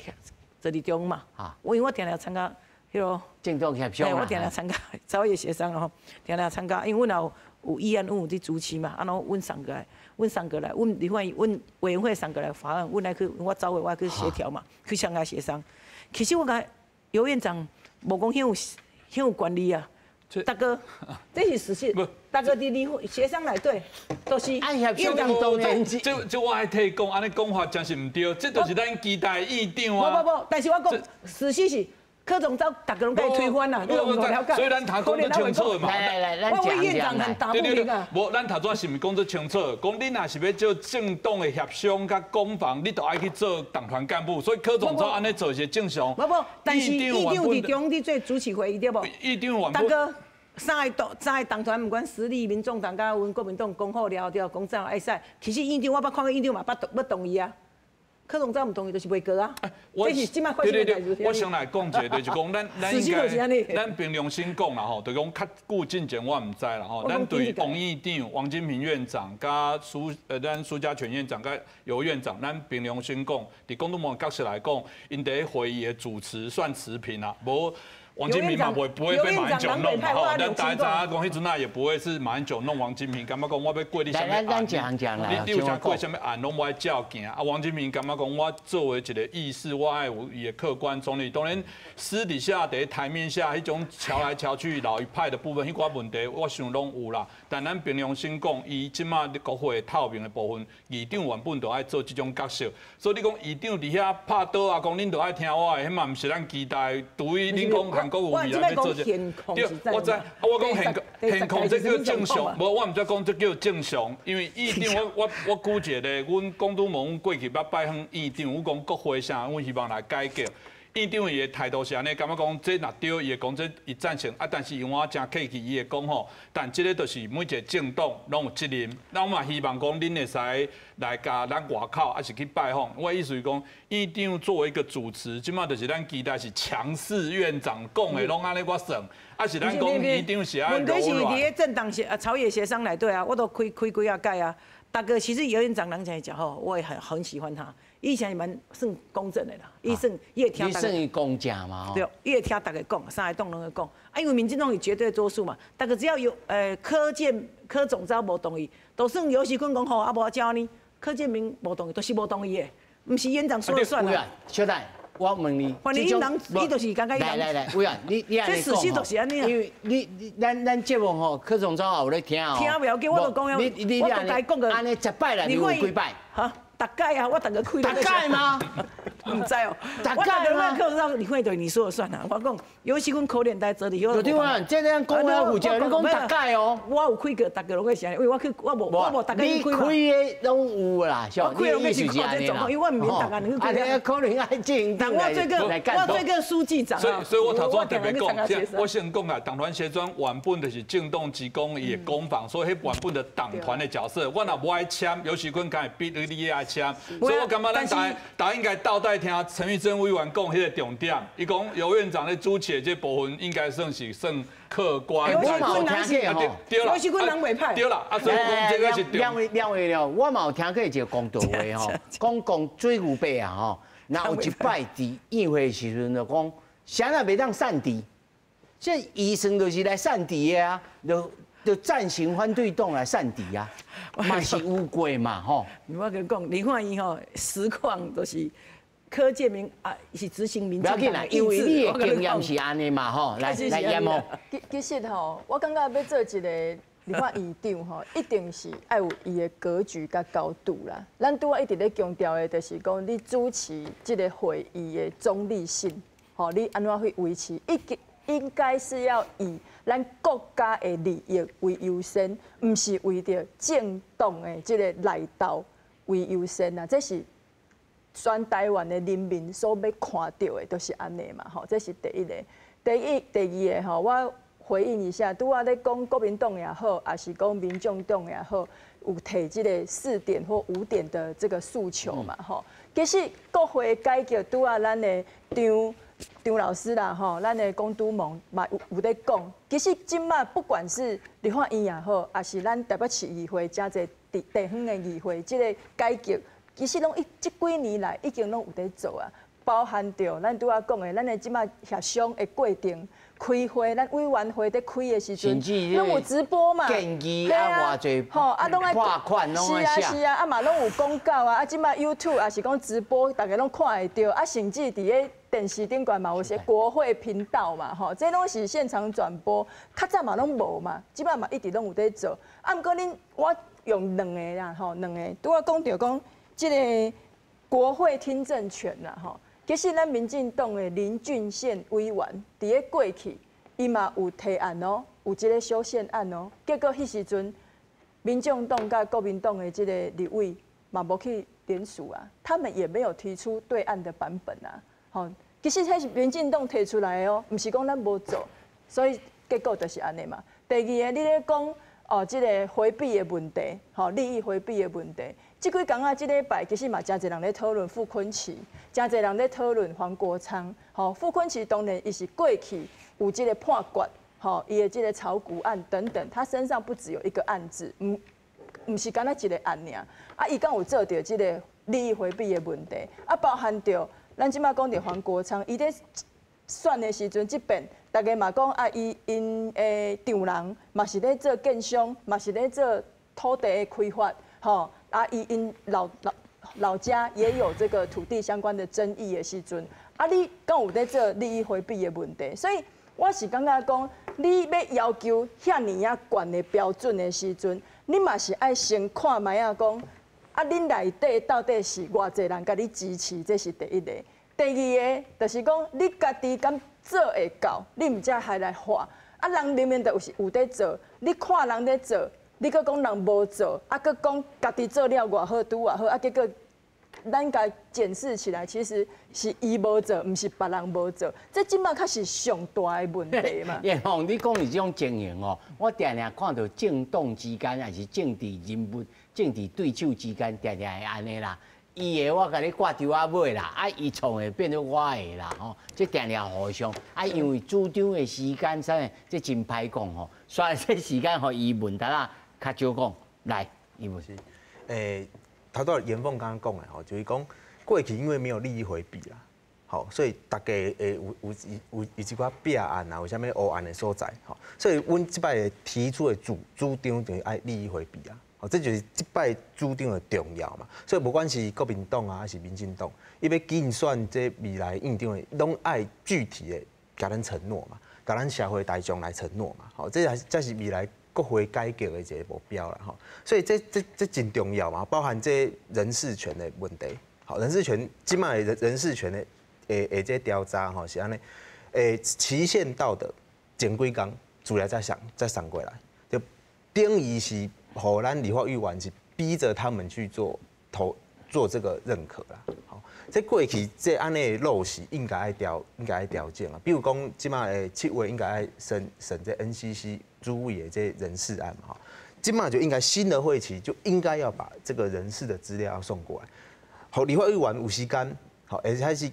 坐伫中嘛。我因为我定定参加彼个政党协商我定定参加朝野协商吼，定定参加，因为阮也有议案，阮有伫主持嘛，啊，然后阮送过来，阮送过来，阮立法院，阮委员会送过来法案，阮来去，我走的我去协调嘛，去参加协商。其实我感觉游院长无讲遐有遐有权利啊，大哥，这是事实。大哥伫立法协商内底，都是院长当然。这我爱替讲，按呢讲法真是毋对，这就是咱期待院长啊。无无无，但是我讲事实是。柯总召逐家拢共伊推翻啦，你拢无了解。所以咱头讲得清楚嘛。来来来，咱讲院长很打不平啊。无，咱头先是毋是讲得清楚？讲你若是欲做政党的协商佮攻防，你就爱去做党团干部。所以柯总召按呢做是正常。无无，但是院长伫中伫做主持会议对无？院长大哥，三个党团，毋管时力、民众党佮阮国民党讲好了后，讲怎爱使。其实院长我捌看过院长嘛，捌同意啊。柯总召毋同意就是袂过啊。这是这摆发生的代志。我先来讲一下，就是讲咱应该，咱凭良心讲啦吼，就是讲较久进前我毋知啦吼。咱对王院长、王金平院长、佮咱苏嘉全院长、佮游院长，咱凭良心讲，伫公督盟角色来讲，𪜶伫会议的主持算持平啦，无。王金平嘛，不会被马英九弄嘛，吼，咱大家知影讲，彼阵啊也不会是马英九弄王金平，感觉讲我欲过你啥物案，你有啥过啥物案，拢无爱照行。啊，王金平感觉讲我作为一个议事，我爱有伊的客观中立。当然私底下伫台面下，彼种乔来乔去老一派的部分，彼寡问题我想拢有啦。但咱凭良心讲，伊这马国会透明的部分，议长原本就爱做这种角色。所以你讲议长伫遐拍桌啊，讲恁就爱听我的，彼嘛毋是咱期待。对恁讲韩国瑜未来欲做这，对，我知，啊，我讲现况这叫正常，无，我毋知讲这叫正常，因为院长，我举一个例，阮广东盟过去捌拜访院长，我讲国会啥，阮希望来改革。院长伊的态度是按呢，感觉讲这若对，伊会讲这伊赞成啊，但是因为我真客气，伊会讲吼，但这个就是每一个政党拢有责任，咱嘛希望讲恁会使来共咱外口，抑是去拜访。我意思是讲，院长作为一个主持，这马就是咱期待是强势院长讲的拢按呢我算，抑是咱讲院长是爱柔软。问题是伫咧政党协啊朝野协商内底啊，我都开开几仔届啊。大哥，其实游院长人真讲吼，我也很喜欢他。以前是蛮算公正的啦，伊算伊会听大家。你算公正嘛？对，伊会听大家讲，三个党拢会讲。啊，因为民进党是绝对多数嘛，大家只要有柯建柯总召无同意，就算游锡堃讲好啊，无照呢，柯建铭无同意，都是无同意的，毋是院长说了算啊。小戴，我问你，反正伊人伊就是感觉来来来，委员，你按呢讲吼，因为你咱节目吼，柯总召也有咧听哦。听袂要紧，我就讲了，我就共伊讲个。按呢十摆啦，你有几摆？哈？逐届啊，我逐个开。逐届吗？毋知哦。逐届吗？我讲你会对你说了算啊。我讲，尤其阮可怜在这里。对啊，这样讲了负责，你讲逐届哦。我有开过，逐个拢会写，因为我去，我无，我无逐个去开。你开的拢有啦，我开拢是看这状况，因为我毋免逐个去开。啊，可能爱进我做过，我做过书记长。所以我头先特别讲，我先讲啊，党团协商原本就是政党之功，伊的攻防，所以彼原本的党团的角色，我若无爱签，游锡堃敢会逼你爱签，所以我感觉咱大家应该倒带听陈玉珍委员讲彼个重点，伊讲游院长咧主持的这部分应该算是算客观。我嘛有听过吼，对啦，游锡堃人袂歹。对啦，啊，所以讲这个是两位了，我嘛有听过一个公道话吼，讲讲水牛伯啊吼，若有一摆伫议会的时阵就讲，啥人袂当散治，这医生就是来散治的啊，就暂行反对党来散治啊，嘛是有过嘛吼。我共你讲，你看伊吼实况就是柯建铭啊，是执行民进党的意志。因为你的经验是按呢嘛吼，来来验哦。其实吼，我感觉欲做一个立法院长吼，一定是爱有伊的格局佮高度啦。咱拄仔一直咧强调的，就是讲你主持这个会议的中立性，吼，你按怎去维持？应该是要以咱国家的利益为优先，毋是为著政党的这个内斗为优先啊！这是全台湾的人民所欲看到的，就是按呢嘛，吼，这是第一个。第二个吼，我回应一下，拄仔咧讲国民党也好，抑是讲民众党也好，有提这个4点或5点的这个诉求嘛，吼。其实国会改革拄仔咱的张老师啦，吼，咱的公督盟嘛有咧讲，其实这马不管是立法院也好，抑是咱台北市议会，诚济地方的议会，这个改革，其实拢这几年来已经拢有咧做啊，包含著咱拄仔讲的，咱的这马协商的过程，开会，咱委员会咧开的时阵，拢有直播嘛，建议啊，偌济，吼，啊，拢爱拨款，拢爱写。是啊是啊，啊嘛拢有广告啊，啊这马 YouTube 也是讲直播，大家拢看会著，啊甚至伫咧电视顶悬嘛有些国会频道嘛，吼，这拢是现场转播，较早嘛拢无嘛，这马嘛一直拢有咧做。啊，毋过恁我用两个啦，吼，两个拄仔讲著讲这个国会听证权啦，吼，其实咱民进党的林俊宪委员，伫咧过去，伊嘛有提案哦，有这个修宪案哦。结果彼时阵，民众党佮国民党的这个立委嘛无去联署啊，他们也没有提出对案的版本啊。吼，其实彼是民进党提出来的哦，毋是讲咱无做，所以结果就是按呢嘛。第二个，你咧讲哦，这个回避的问题，吼，利益回避的问题。这几工仔，这礼拜其实嘛，诚济人咧讨论傅崐萁，诚济人咧讨论黄国昌。吼，傅崐萁当然伊是过去有这个判决，吼，伊的这个炒股案等等，他身上不只有一个案子，毋是干焦一个案尔。啊，伊敢有做著这个利益回避的问题，啊，包含著咱这马讲著黄国昌，伊咧选的时阵，这边大家嘛讲啊，伊𪜶的丈人嘛是咧做建商，嘛是咧做土地的开发，吼。啊，伊𪜶老家也有这个土地相关的争议的时阵，啊，你敢有咧做利益回避的问题？所以我是感觉讲，你欲要求遐尔仔悬的标准的时阵，你嘛是爱先看觅仔讲，啊，恁内底到底是偌济人共你支持，这是第一个。第二个就是讲，你家己敢做会到，你毋才还来画。啊，人明明就是有咧做，你看人咧做。你阁讲人无做，啊，阁讲家己做了偌好，拄偌好，啊，结果咱共检视起来，其实是伊无做，毋是别人无做，这这马较是上大的问题嘛。彦宏，你讲的这种情形哦，我定定看著政党之间，抑是政治人物、政治对手之间，定定会按呢啦。伊的我共你挂伫仔尾啦，啊，伊创的变做我的啦，吼，这定定互相啊，因为主张的时间啥，这真歹讲吼，所以这时间予伊问得啦。较少讲，来，伊无是，头拄严凤刚刚讲的吼，就是讲过去因为没有利益回避啦，吼，所以大家会有一寡弊案啊，有啥物乌案的所在，吼，所以阮这摆提出的主张就是爱利益回避啊，吼，这就是这摆主张的重要嘛。所以不管是国民党啊，还是民进党，伊欲竞选这未来院长的，拢爱具体的共咱承诺嘛，共咱社会大众来承诺嘛，吼，这是未来国会改革的一个目标啦，吼，所以这真重要嘛，包含这人事权的问题。好，人事权，这马人事权的这调查吼是按呢，期限到的前几工资料再送过来，就等于是予咱立法委员是逼着他们去做这个认可啦。好，这过去这按呢陋习应该爱调整啊。比如讲，这马的7月应该爱审这 NCC 主委的这人事案嘛，哈，这马就应该新的会期就应该要把这个人事的资料要送过来，予立法委员有时间，吼，会使是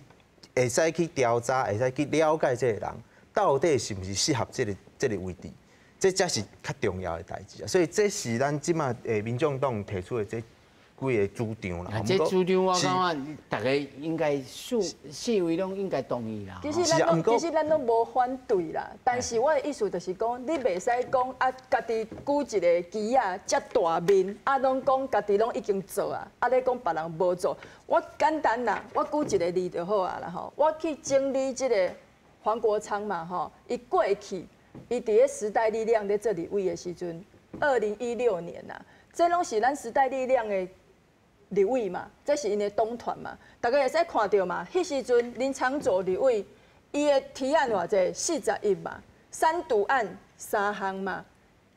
会使去调查，会使去了解这个人到底是毋是适合这个位置，这才是较重要的代志啊。所以这是咱这马民众党提出的这几个主张啦。这主张我感觉大家应该四位拢应该同意啦。其实咱拢无反对啦，但是我的意思就是讲，你袂使讲啊，家己举一个旗仔遮大面，啊，拢讲家己拢已经做啊，啊，咧讲别人无做。我简单啦，我举一个例就好啊啦吼。我去整理这个黄国昌嘛吼，伊过去伊伫咧时代力量咧做立委的时阵，2016年呐，这拢是咱时代力量的立委嘛，这是𪜶的党团嘛，大家会使看著嘛。彼时阵林昶佐立委，伊的提案偌济，41嘛，三读案三项嘛，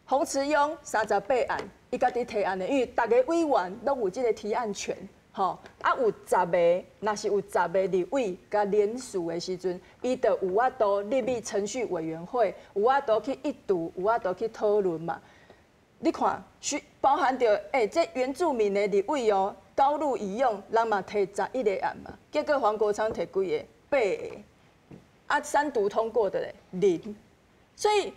洪慈庸38案，伊家己提案的，因为逐个委员拢有这个提案权，吼，啊有十个，若是有十个立委共联署的时阵，伊就有法度入去程序委员会，有法度去一读，有法度去讨论嘛。你看，需包含著，这原住民的立委哦，高路移用，人嘛提11个案嘛，结果黄国昌提几个？八个，啊，三读通过的咧零，所以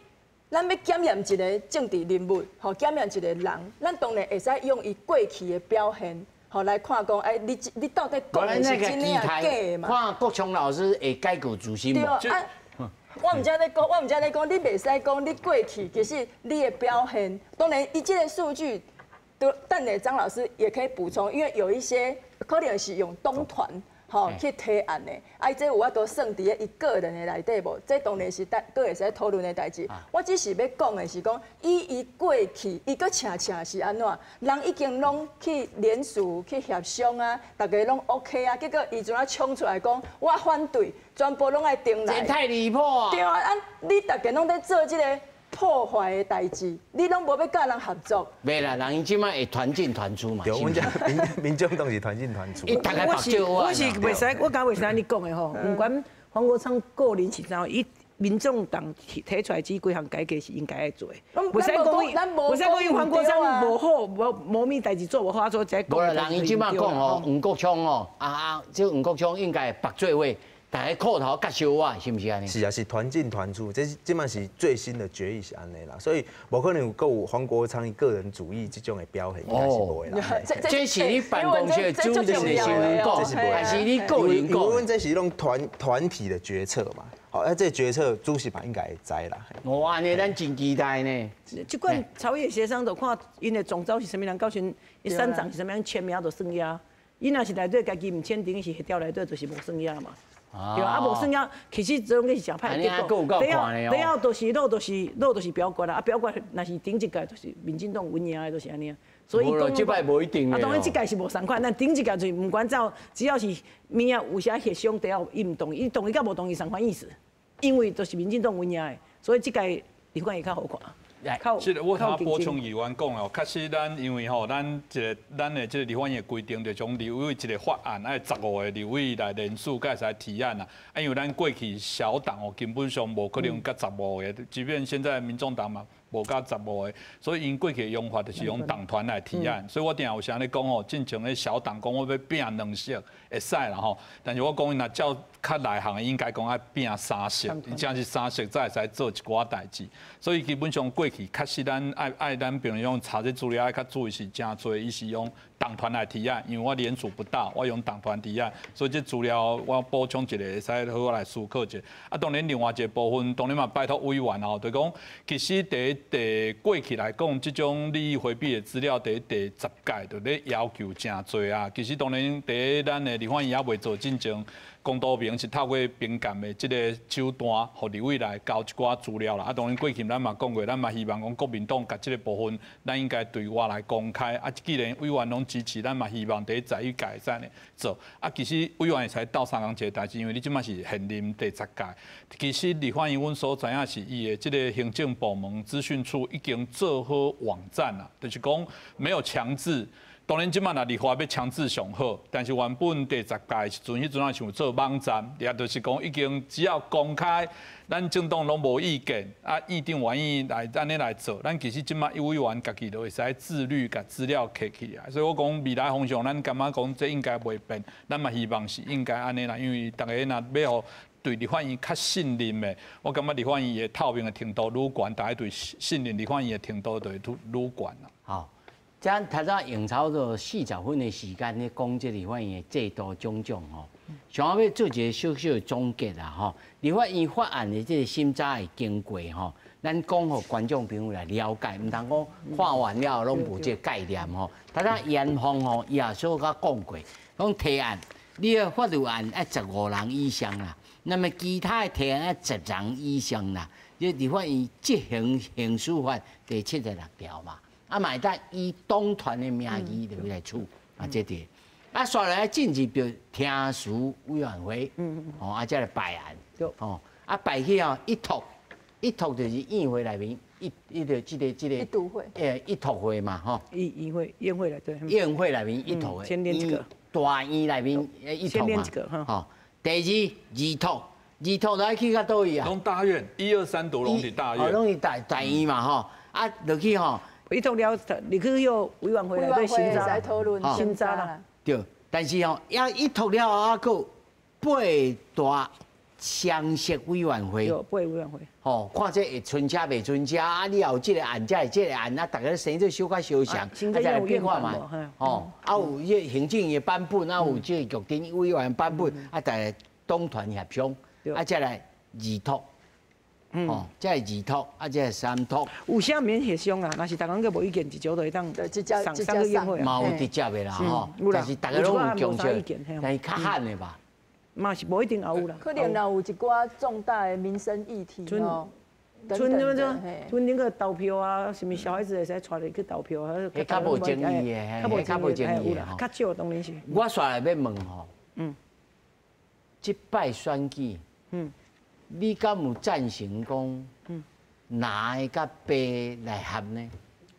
咱欲检验一个政治人物，吼，检验一个人，咱当然会使用伊过去的表现，吼来看讲，你到底讲的是真的抑假的嘛？看国昌老师会改过自新无？对啊。我毋才咧讲，你袂使讲你过去其实你的表现，当然伊这个数据，都等下张老师也可以补充，因为有一些可能是用党团，吼去提案的，啊，伊这有法度算伫咧伊个人的内底无？这当然是代，阁会使讨论的代志。我只是欲讲的是讲，以伊过去，伊阁恰恰是按怎？人已经拢去联署去协商啊，逐家拢 OK 啊，结果伊阵啊冲出来讲，我反对，全部拢爱重来。这太离谱啊！对啊，啊，你逐家拢咧做这个破坏的代志，你拢无欲佮人合作。袂啦，人伊这摆会团进团出嘛。对，阮遮民众党是团进团出。我是我是袂使，我敢袂使按呢讲的吼。毋管黄国昌个人是怎，伊民众党提出来这几项改革是应该爱做的。袂使讲，袂使讲，因黄国昌无好，无无物代志做无好，做这。无啦，人伊这摆讲吼，黄国昌吼，这黄国昌应该缚做伙。大家叩头接受我，是毋是按呢？是啊，是团进团出，这嘛是最新的决议是按呢啦，所以无可能有阁有黄国昌伊个人主义这种的表现，应该是无会啦。这是你办公室主任的新闻讲，还是你个人讲？因为阮这是拢团体的决策嘛。好，啊，这决策主席嘛应该会知啦。哦，按呢咱真期待呢。这款朝野协商就看𪜶的总召是啥物人，到时𪜶三长是啥物人签名就算额。𪜶若是内底家己毋签，等于是协调内底就是无算额嘛。对啊，无算额，其实这拢是诚歹的结果。底下就是落就是落就是表决啦，啊表决若是顶一届就是民进党稳赢的，就是按呢。所以讲，这摆无一定。啊，当然这届是无仝款，但顶一届就是毋管怎，只要是物仔有啥协商，底下伊毋同意，伊同意佮无同意仝款意思，因为就是民进党稳赢的，所以这届立法会较好看。是的，我头补充议员讲哦，确实咱因为吼，咱一个咱的这个立法院的规定，就从立委一个法案爱15个立委来联署，才会使提案啦。啊，因为咱过去小党哦，根本上无可能佮15个，即便现在民众党嘛。无到15个，所以𪜶过去的用法就是用党团来提案。所以我定有时咧讲吼，进前咧小党讲我欲拼两席会使啦吼，但是我讲𪜶若照较内行的，应该讲爱拼3席，真正是3席才会使做一寡代志。所以基本上过去确实咱爱爱咱平常查这资料爱较注意是诚济，伊是用党团来提案，因为我联署不到，我用党团提案，所以这资料我补充一下，会使好好来思考一下。啊，当然另外一个部分，当然嘛拜托委员哦，就讲其实伫过去来讲，这种利益回避的资料，伫第10届就咧要求诚济啊。其实当然伫咱的立法院犹未做进前，公道明是透过评鉴的这个手段，予立委来交一寡资料啦。啊，当然过去咱嘛讲过，咱嘛希望讲国民党共这个部分，咱应该对外来公开。啊，既然委员拢支持，咱嘛希望伫在于改善的做。啊，其实委员会使斗相共一个代志，因为你这摆是现任第10届。其实立法院阮所知影是伊的这个行政部门资讯处已经做好网站啦，就是讲没有强制。当然，这摆若立法欲强制上好，但是原本第10届时阵，彼阵也想做网站，也就是讲已经只要公开，咱政党拢无意见，啊，院长愿意来按呢来做，咱其实这摆委员家己就会使自律，共资料摕起来。所以我讲未来方向，咱感觉讲这应该袂变，咱嘛希望是应该按呢啦，因为逐家若欲予对立法院较信任的，我感觉立法院的透明的程度愈悬，大家对信任立法院的程度就会愈悬啦。好。这头先用差不多40分的时间咧讲这立法院的制度种种吼，想欲做一个小小的总结啦吼。立法院法案的这个审查的经过吼，咱讲予观众朋友来了解，毋通讲看完了拢无这个概念吼。头先严凤吼，伊也小可讲过，讲提案，你的法律案爱15人以上啦，那么其他的提案爱10人以上啦。这立法院执行刑诉法第76条嘛。啊，嘛会当以党团的名义入来处，啊，这个，啊，煞来进入著听词委员会，吼，啊，才来排案，吼，啊，排去吼，一托，一托就是院会内面一一个这个这个，一读会，一托会嘛，吼，议会院会内对，院会内面一托会，大院内面一托嘛，吼，第二二托，二托来去到佗位啊？拢大院，1、2、3读拢伫大院，拢伫大院嘛，吼，啊，落去吼。一通了，入去迄委员会内底审查，审查啦。对，但是吼，要一托了后，阁有八大常设委员会。对，八委员会。吼，看这会春车袂春车，啊，你也有这个案，才会这个案，啊，逐家生做小可相像，啊，才来变化嘛。吼，啊，有这行政的版本，啊，有这个局长委员版本，啊，逐家党团协商，啊，才来二托。哦，这是2托，啊，这是3托。有啥免协商啊？若是逐家阁无意见，直接就会当上上个院会。嘛有直接的啦，吼，但是逐家拢有共识，但是较罕的吧。嘛是無一定也有啦。可能若有一寡重大的民生議題哦，像什麼像那個投票啊，是毋是小孩子會使帶入去投票啊？彼較無爭議的，彼較無爭議的吼。較少當然是。我煞來欲問吼，這擺選舉，你敢有贊成講，藍的佮白來合呢？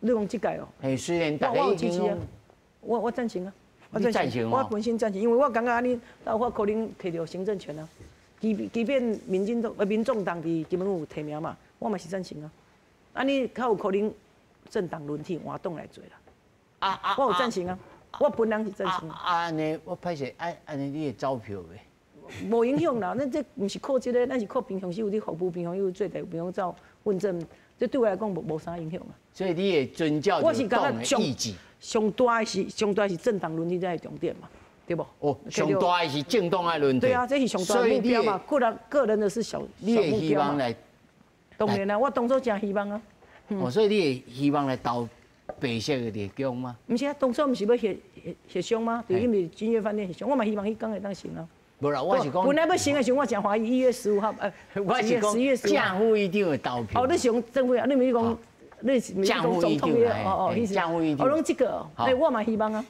你講這屆哦？嘿，雖然大家已經，我贊成啊，我贊成，我本身贊成，因為我感覺按呢，我可能提著行政權啊。即便民進黨、民眾黨佇金門有提名嘛，我嘛是贊成啊。按呢較有可能政黨輪替換黨來做啦。我有贊成啊，我本人是贊成。按呢，我歹勢，按呢你會走票袂？無影響啦，咱這毋是靠這個，咱是靠平常時有佇服務，平常有做代，平常走問政，這對我來講無啥影響啊。所以你會遵照黨的意志。上大的是政黨輪替才是重點嘛，對無？哦，上大的是政黨的輪替。對啊，這是上大的目標嘛。個人的是小目標嘛。當然啦，我當初誠希望啊。哦，所以你會希望來投白色的立功嗎？毋是啊，當初毋是欲協商嗎？就因為君悅飯店協商，我嘛希望彼工會當成啊。無啦，我是講。本來欲成的時候，我誠懷疑1月15號，我是講正副院長的投票。哦，你是講正副，你毋是講？你是講總統的？哦哦，正副院長。哦，攏這個，哎，我嘛希望啊。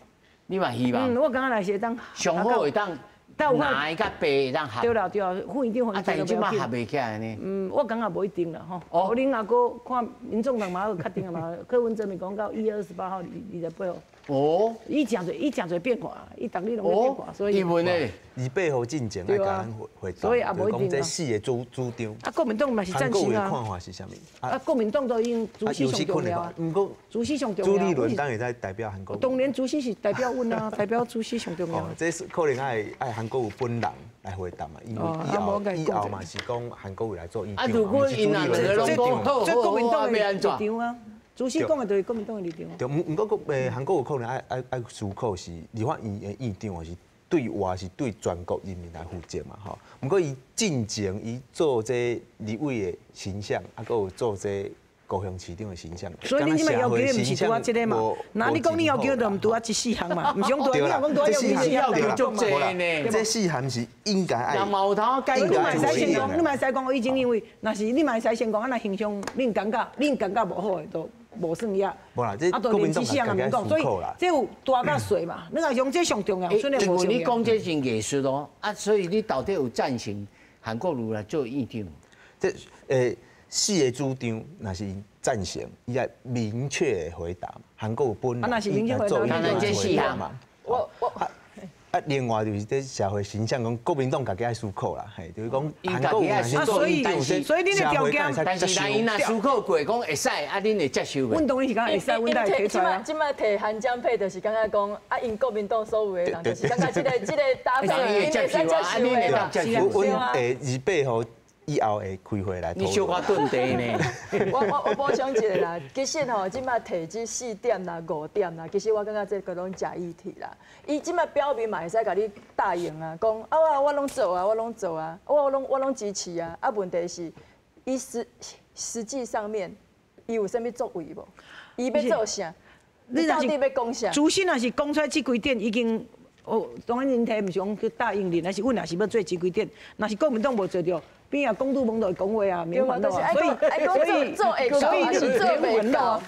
你嘛希望？嗯，我感覺若是會當。上好會當。藍佮白會當合。對啦對啦，副院長。啊，但是這擺合袂起來呢？嗯，我感覺無一定啦吼。哦。恁若閣看民眾黨嘛有確定啊嘛？柯文哲咪講到1月28號28號。哦。伊誠濟，伊誠濟變化，伊逐日攏咧變化，所以。伊問咧，28號進前愛共咱回答，所以也無一定。講這四個主張。啊，國民黨嘛是贊成啊。韓國的看法是啥物？啊，國民黨都已經主席上重要啊。毋過主席上重要。朱立倫當然在代表韓國。當然，主席是代表阮啊，代表主席上重要。這是可能愛韓國瑜本人來回答嘛，因為以後嘛是講韓國瑜來做議長。啊，如果𪜶若兩個攏講好，這國民黨的立場啊。主席講的就是國民黨的立場。對，毋過韓國瑜可能愛思考是立法院的院長，是對外是對全國人民來負責嘛，吼。毋過伊進前伊做這立委的形象，啊，閣有做這高雄市長的形象。所以你這擺要求的毋是拄仔這個嘛？那你講你要求就毋拄仔這四項嘛？毋是講拄仔，你若講拄仔要求四項，要求足濟呢。這四項是應該愛。矛頭你嘛會使先講，你嘛會使講，以前因為若是你嘛會使先講，啊，若形象恁感覺恁感覺無好的，就無算遐。無啦，這國民黨家己所以這有大佮細嘛。你若講這上重要，雖然無重要。你講這真藝術哦，啊，所以你到底有贊成韓國瑜來做院長？這四個主張，若是贊成，伊愛明確的回答。韓國瑜本人伊來做院長回答嘛。我啊，另外就是這社會形象，講國民黨家己愛思考啦，嘿，就是講韓國瑜啊，所以所以恁的條件，但是若𪜶若思考過，講會使，啊，恁會接受袂？阮當然是講會使，阮才會提出來。這擺提韓江配，就是感覺講啊，𪜶國民黨所有的人，就是感覺這個搭配，𪜶會使接受的。阮28號以後會開會來討論。你小可頓地呢？我補充一下啦，其實吼，這擺提這四點啦、5點啦，其實我感覺這個攏假議題啦。伊這擺表面嘛會使共你答應啊，講啊我攏做啊，我攏做啊，我攏支持啊。啊，問題是，伊實際上面，伊有啥物作為無？伊欲做啥？你到底欲講啥？主席若是講出來這幾點已經。哦，當然𪜶提毋是講去答應恁，還是阮也是欲做這幾點，若是國民黨無做著，邊仔講拄無就會講話啊，免煩惱啊。所以做會到還是做袂到？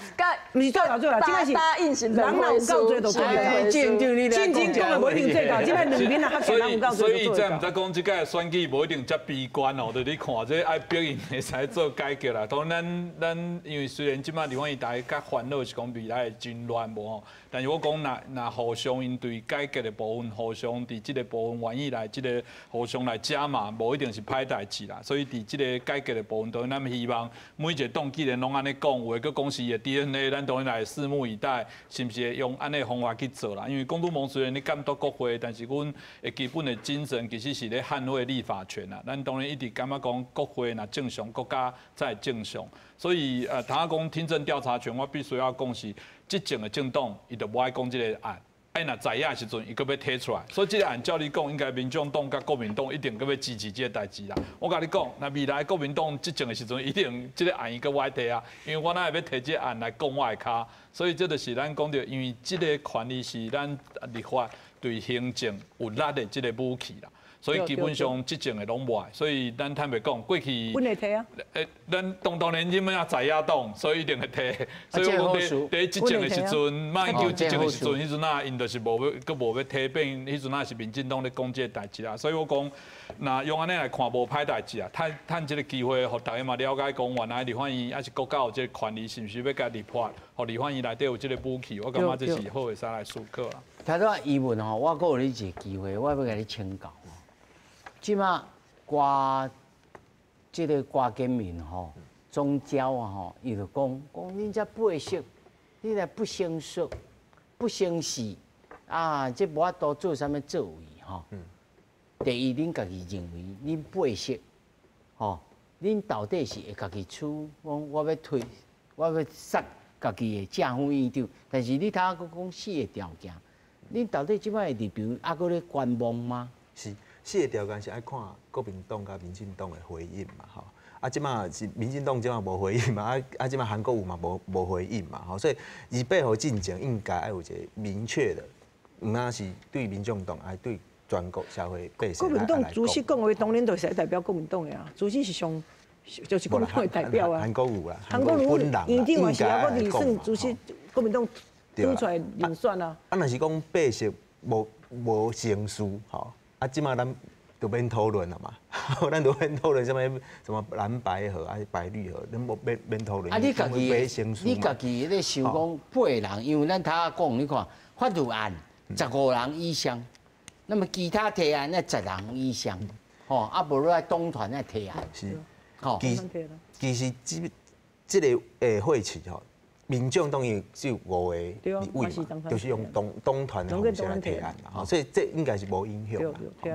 毋是做到做啦，這個是人若有夠做就做會到。進前講的無一定做到，這擺兩邊若較人有夠做所以才毋知講這屆選舉無一定遮悲觀哦，就你看這愛逼𪜶會使做改革啦。當然咱因為雖然這擺立法院大家較煩惱是講未來會真亂無吼，但是我講若互相𪜶對改革的部分，互相佇這個部分願意來這個互相來加碼，無一定是歹代誌啦。所以佇這個改革的部分，當然咱希望每一個黨既然攏按呢講，有的閣講是伊的 DNA，咱當然來拭目以待，是毋是會用按呢方法去做啦？因為龚拄蒙雖然咧監督國會，但是阮的基本的精神其實是咧捍衛立法權啦。咱當然一直感覺講國會若正常，國家才會正常。所以頭仔講聽證調查權，我必須要講是執政的政黨，伊就無愛講這個案。哎，若在野的時陣，伊閣欲提出來，所以這個案照你講，應該民眾黨佮國民黨一定閣欲支持這個代誌啦。我共你講，若未來國民黨執政的時陣，一定這個案伊閣無愛提啊，因為我哪會欲提這個案來講我的跤，所以這就是咱講著，因為這個權利是咱立法對行政有力的這個武器啦。所以基本上执政的拢无爱，所以咱坦白讲，过去，阮会提啊。咱当然你们也在野党，所以一定会提。所以我讲伫执政的时阵，马英九执政的时阵，彼阵啊，𪜶就是无欲，阁无欲提变，彼阵啊是民进党咧讲这个代志啦。所以我讲，若用按呢来看，无歹代志啊。趁趁这个机会，予大家嘛了解讲，原来立法院抑是国家有这个权利，是毋是欲共立法，予立法院内底有这个武器，我感觉这是好会使来思考啦。头拄仔疑问吼，我阁有你一个机会，我欲共你请教。这马郭这个郭建民吼，总召啊吼，伊就讲讲恁这八色，你来不成熟、不成事啊，这无法度做啥物作为吼。第一，恁家己认为恁八色吼，恁到底是会家己出讲我欲推，我欲杀家己的正副院长，但是你头仔阁讲四个条件，恁到底这摆的立场犹阁咧观望吗？是。四个条件是爱看国民党佮民进党的回应嘛，吼。啊，这马是民进党这马无回应嘛，啊这马韩国瑜嘛无回应嘛，吼。所以28号进前应该爱有一个明确的，毋但是对民众党，还对全国社会百姓。国民党主席讲话，当然就是代表国民党的啊，主席是上就是国民党的代表啊。韩国瑜啦，韩国瑜院长嘛是啊，阁算主席国民党选出来人选啊。啊，若是讲百姓无成事，吼。啊，这马咱就免讨论了嘛，咱就免讨论啥物什么蓝白合啊，白绿合，咱无免讨论。啊，你家己你家己咧想讲八人，因为咱头仔讲，你看法律案15人以上，那么其他提案那10人以上，吼，啊无落来党团来提案。是，吼，其实这个会期吼。民众党只有5个立委嘛，就是用党团的方式来提案啦，所以这应该是无影响，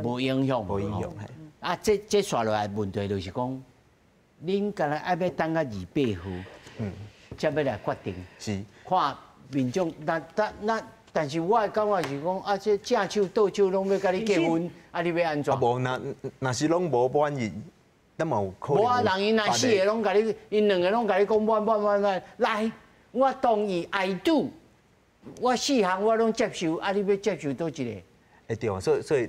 无影响，无影响。啊，这紲落来问题就是讲，恁敢若爱欲等到28号，才欲来决定，是看民众那，但是我的感觉是讲，啊，这正手倒手拢欲共你结婚，啊，你欲按怎？啊，无，若是拢无满意。那嘛有可能。无啊，人𪜶若四个拢共你，𪜶两个拢共你讲满满满满，来。我同意，I do，我四项我拢接受，啊，你欲接受佗一个？会对啊，所以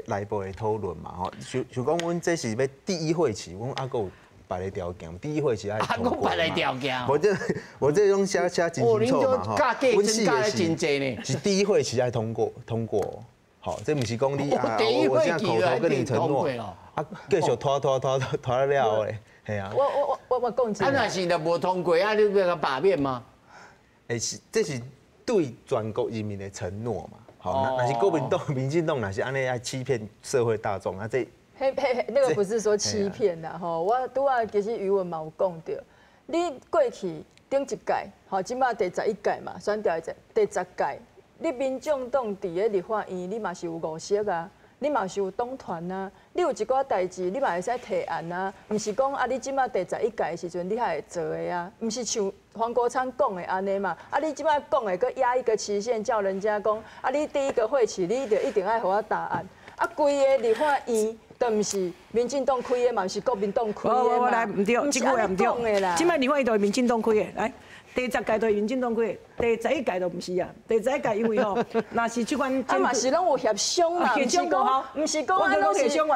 内部会讨论嘛，吼，想讲阮这是欲第一会期，阮犹阁有别个条件，第一会期爱通过嘛。阁别个条件。无这种写写真清楚嘛，吼。阮四个是是第一会期爱通过通过，吼，这毋是讲你啊，我现在口头跟你承诺，啊，继续拖拖拖拖拖了咧，系啊。我讲一下。啊，若是若无通过，啊，你欲共罢免吗？是，这是对全国人民的承诺嘛？吼，若是国民党、民进党，若是按呢爱欺骗社会大众啊，这嘿嘿，那个不是说欺骗啦，吼，我拄仔其实余文嘛有讲著，你过去顶一届，吼，这马第11届嘛，选调的第10届，你民众党伫咧立法院，你嘛是有5席啊。你嘛是有党团啊，你有一寡代志，你嘛会使提案啊，毋是讲啊，你这马第11届的时阵，你才会做的啊，毋是像黄国昌讲的按呢嘛，啊，你这马讲的阁压一个期限，叫人家讲啊，你第一个会期，你就一定爱予我答案，啊，规个立法院都毋是民进党开的嘛，毋是国民党开的嘛，来，毋对，这句话毋对，这马立法院都是民进党开的，来。第10届都是民进党开的，第11届都毋是啊。第11届因为吼，若是这款，啊嘛是拢有协商啦，协商无效，毋是讲啊拢是。你像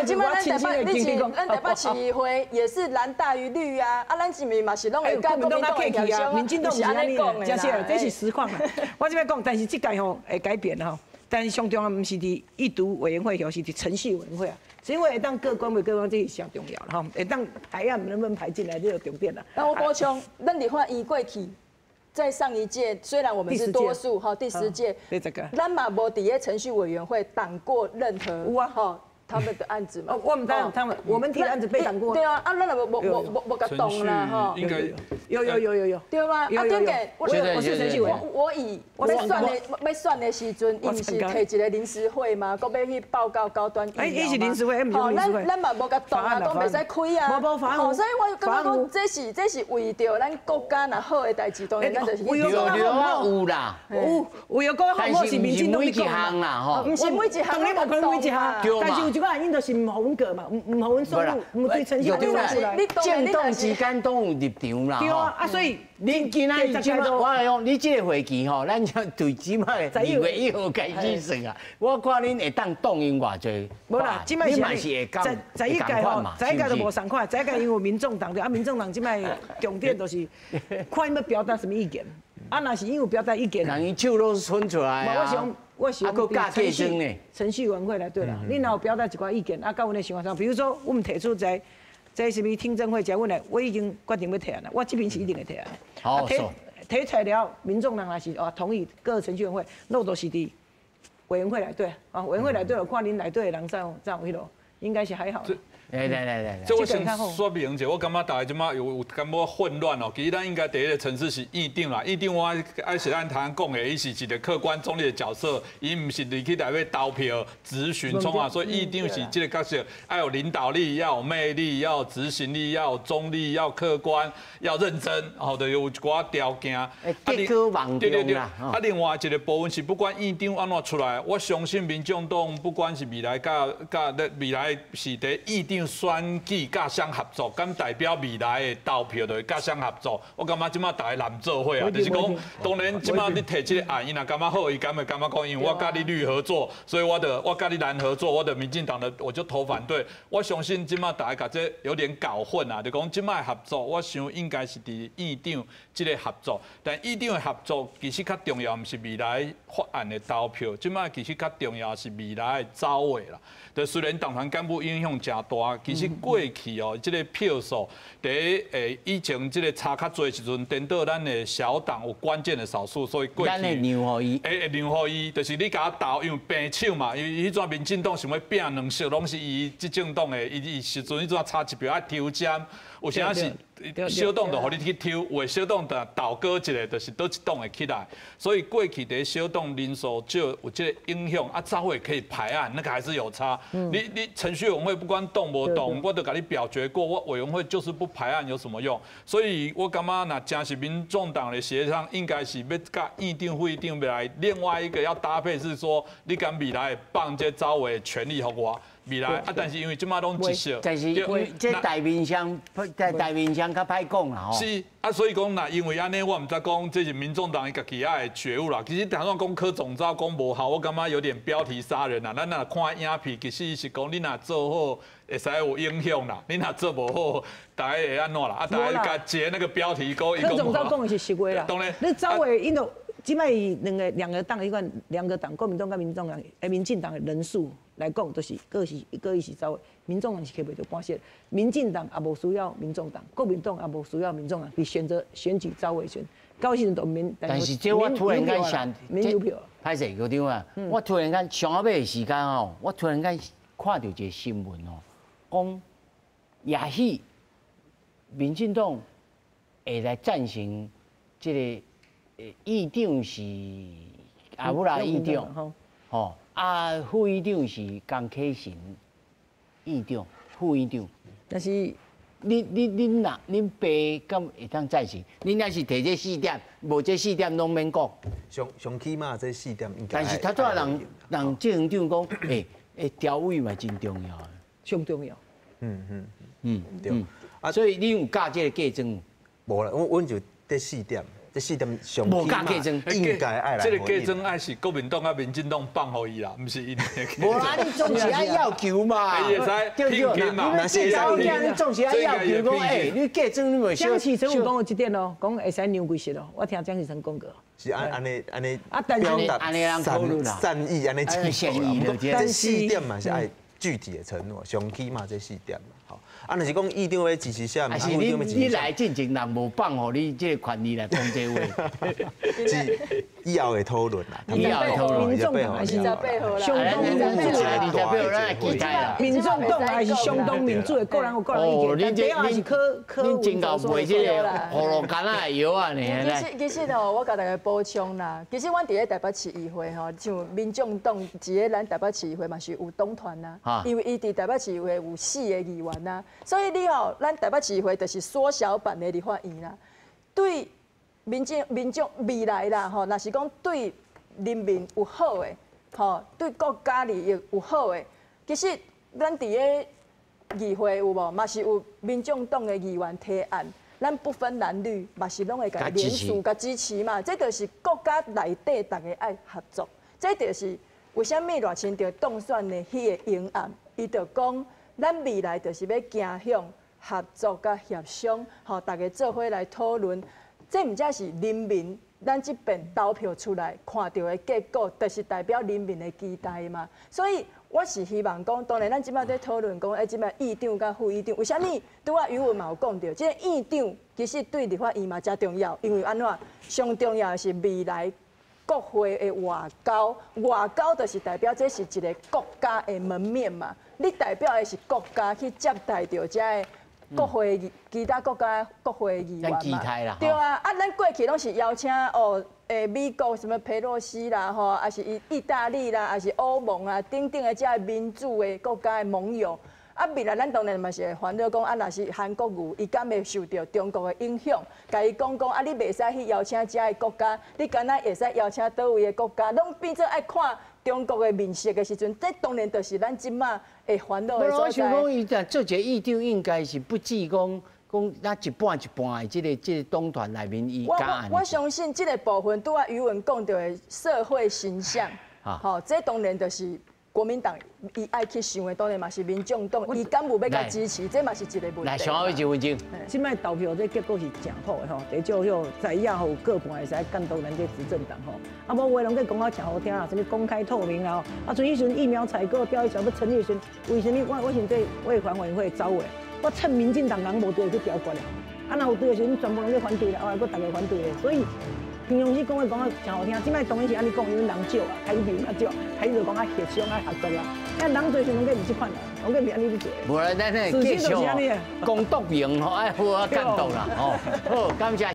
这马咱台北，你像咱台北市议会也是蓝大于绿啊，啊咱是毋是嘛是拢会佮国民党协商啊？民进党毋是按呢讲的，这是实况啊。我这摆讲，但是这届吼会改变吼，但是上重要毋是伫议读委员会，是伫程序委员会啊。因为会当过关袂过关，这是上重要啦吼。会当排案能不能排进来，这个重点啦。那我补充，咱立法院过去，在上一届虽然我们是多数哈，第10届，咱嘛无伫咧程序委员会挡过任何有啊吼他们的案子嘛。我们当他们我们提的案子被挡过。对啊，啊，咱也无共挡啦吼。应该有。对吗？啊，顶个我是程序委员，我以欲选的时阵，伊毋是提一个临时会吗？阁欲去报告高端疫苗吗？伊是临时会，毋是临时会。咱嘛无共挡啊，讲袂使开啊。无法所以我感觉讲这是为著咱国家若好的代志，当然咱就是去做。有啦，有有讲好，是民进党每一项啦吼，毋是每一项，当然无可能每一项，但是有一一寡原因就是毋予阮过嘛，毋予阮送入，毋对程序委出来。政党之间拢有立场啦。对啊，啊所以恁今仔日我来讲，你这个会期吼，咱就对这摆2月1号开始算啊。我看恁会当动用偌济。无啦，这摆是会讲11届吼，11届就无仝款，11届因为民众党对啊，民众党这摆重点就是看伊欲表达啥物意见。啊，若是伊有表达意见，人伊手拢伸出来啊。我想，我想程序委员会来对啦。你若有表达一寡意见，啊，佮阮的想法上，比如说，阮提出在这啥物听证会，这阮来，我已经决定欲提案啦。我这边是一定会提案。好，提出来了，民众党也是哦同意各程序委员会，落都是伫委员会内底啊，委员会内底，看恁内底的人怎有彼落，应该是还好。来来来来，这我先说明一下，我感觉大家这马有感觉混乱哦。其实咱应该第一个层次是院长啦，院长我爱是按头讲的，伊是一个客观中立的角色，伊毋是入去内底投票、质询创啊，所以院长是这个角色，要有领导力，要有魅力，要有执行力，要有中立，要客观，要认真，吼，就有一寡条件。德高望重啦。啊，另外一个部分是，不管院长按怎出来，我相信民众党不管是未来佮未来是伫院长选举佮谁合作，敢代表未来的投票就会佮谁合作？我感觉这马大家难做伙啊，就是讲，当然这马你提这个案，伊若感觉好，伊敢会感觉讲，因为我佮你绿合作，所以我佮你蓝合作，我的民进党的我就投反对。我相信这马大家共这有点搞混啊，就讲这马合作，我想应该是伫院长这个合作，但院长的合作其实较重要，毋是未来法案的投票，这马其实较重要是未来的走位啦。就虽然党团干部影响诚大，其实过去哦，这个票数伫以前这个差较济时阵，颠倒咱的小党有关键的少数，所以过去咱会让予伊，会让予伊，就是你共我投，因为平手嘛，因为彼阵民进党想欲拼两席，拢是伊执政党的，伊时阵彼阵差一票爱抽签，有时是小党就予你去抽，有的小党就倒戈一下，就是佗一党会起来，所以过去伫小党人数少有这个影响，啊，走会可以排案，那个还是有差。你程序委员会不管动无动，我都共你表决过，我委员会就是不排案有什么用？所以我感觉若真是民众党的协商，应该是欲佮院长、副院长来，另外一个要搭配是说，你敢未来放这走的权利予我？未来啊，但是因为这马拢一席，但是这大面商，大面商较歹讲啦吼。是啊，所以讲若因为按呢，我毋知讲这是民众党伊家己仔的觉悟啦。其实头先讲柯总召讲无效，我感觉有点标题杀人啦。咱若看影片，其实是讲你若做好，会使有影响啦。你若做无好，大家会按怎啦？啊，大家共截那个标题讲。柯总召讲的是实话啦。当然，你走的𪜶都这摆两个党，彼款两个党，国民党佮民众党，民进党的人数来讲，都是各是各伊是走的，民众党是摕袂著半席，民进党也无需要民众党，国民党也无需要民众党，伫选择选举走的时阵，到时阵就免。但是这我突然间想，免邮票。歹势校长啊，我突然间上后尾的时间哦，我突然间看到一个新闻哦，讲也许民进党会来赞成这个院长是阿姆拉院长，吼啊副院长是江启臣院长，副院长。但是恁若恁爸敢会当赞成？恁若是提这四点，无这四点拢免讲。上起码这四点应该。但是头拄仔人郑院长讲，调位嘛真重要。上重要。对。啊，所以你有教这个嫁妆？无啦，阮就这四点。这四点上无教嫁妆，应该爱来。这个嫁妆爱是国民党佮民进党放予伊啦，毋是𪜶。无啦，你总是爱要求嘛，伊会使对不对？你总是爱要求讲，你嫁妆你袂少。江启臣有讲过这点哦，讲会使让规席哦，我听江启臣讲过。是按呢按呢，啊，但是按呢人考虑啦，善意按呢善意，这四点嘛是爱具体的承诺，上起码这四点嘛，吼。啊，若是讲院长欲支持啥，还是你来进前人无放予你这个权利来讲这话，是以后会讨论啦，以后会讨论。民众党还是相当民主的，民众党还是相当民主的，个人有个人意见，但最后还是柯柯恁真够卖这个葫芦柑仔的药啊！其实吼，我共大家补充啦，其实阮伫咧台北市议会吼，像民众党伫咧咱台北市议会嘛是有党团啊，因为伊伫台北市议会有四个议员啊。所以你吼，咱台北市议会就是缩小版的立法院啦。对民众未来啦吼，若是讲对人民有好的，吼，对国家利益有好的，其实咱佇咧議會有無？嘛是有民眾黨的議員提案，咱不分藍綠，嘛是攏會共聯署共支持嘛。這就是國家內底逐家愛合作，這就是為啥物賴清德當選的彼个方案，伊就講咱未來就是欲走向合作佮協商，吼，逐家做伙來討論。這毋才是人民咱這邊投票出來看著的結果，就是代表人民的期待嘛。所以我是希望講，當然咱這擺佇討論講，這擺院長佮副院長，為啥物？拄仔余文嘛有講著，這个院長其實對立法院嘛誠重要，因為按怎？上重要的是未來國會的外交，外交就是代表這是一個國家的門面嘛。你代表的是國家去接待著這个國會其他國家國會議員嘛，對啊，啊，咱過去攏是邀請哦，美國什麼裴洛西啦，吼，抑是意大利啦，抑是歐盟啊等等的這个民主的國家的盟友。啊，未來咱當然嘛是會煩惱講，啊，若是韓國瑜，伊敢會受著中國的影響？共伊講講，啊，你袂使去邀請這个國家，你敢若會使邀請佗位的國家，攏變做愛看中國的面色的時陣，這當然就是咱這馬會煩惱的所在。我想講，伊若做一个院長，應該是不止講講咱一半一半的這個黨團內面伊敢。我相信這個部分，拄仔余文講著的社會形象，吼，這當然就是國民黨伊愛去想的，當然嘛是民眾黨，伊敢有欲共支持，這嘛是一個問題。來，上後一分鐘。這擺投票這結果是誠好的吼，至少遐在野吼有過半會使監督咱這執政黨吼。啊，無話攏閣講啊誠好聽啦，啥物公開透明啊，啊，像彼時陣疫苗採購調查欲成立的時陣，為啥物我想這衛環委員會走的，我趁民進黨人無佇去表決啦。啊，若有佇的時陣，全部攏咧反對啦，後來閣逐家反對咧，所以。平常時講話講啊誠好聽，這擺當然是按呢講，因為人少啊，開始比較少，開始就講啊協商啊合作啊。啊，人濟時攏閣毋這款啦，攏閣毋是按呢咧做。無啦，咱那繼續講獨明吼，愛好好監督啦，吼，好，感謝。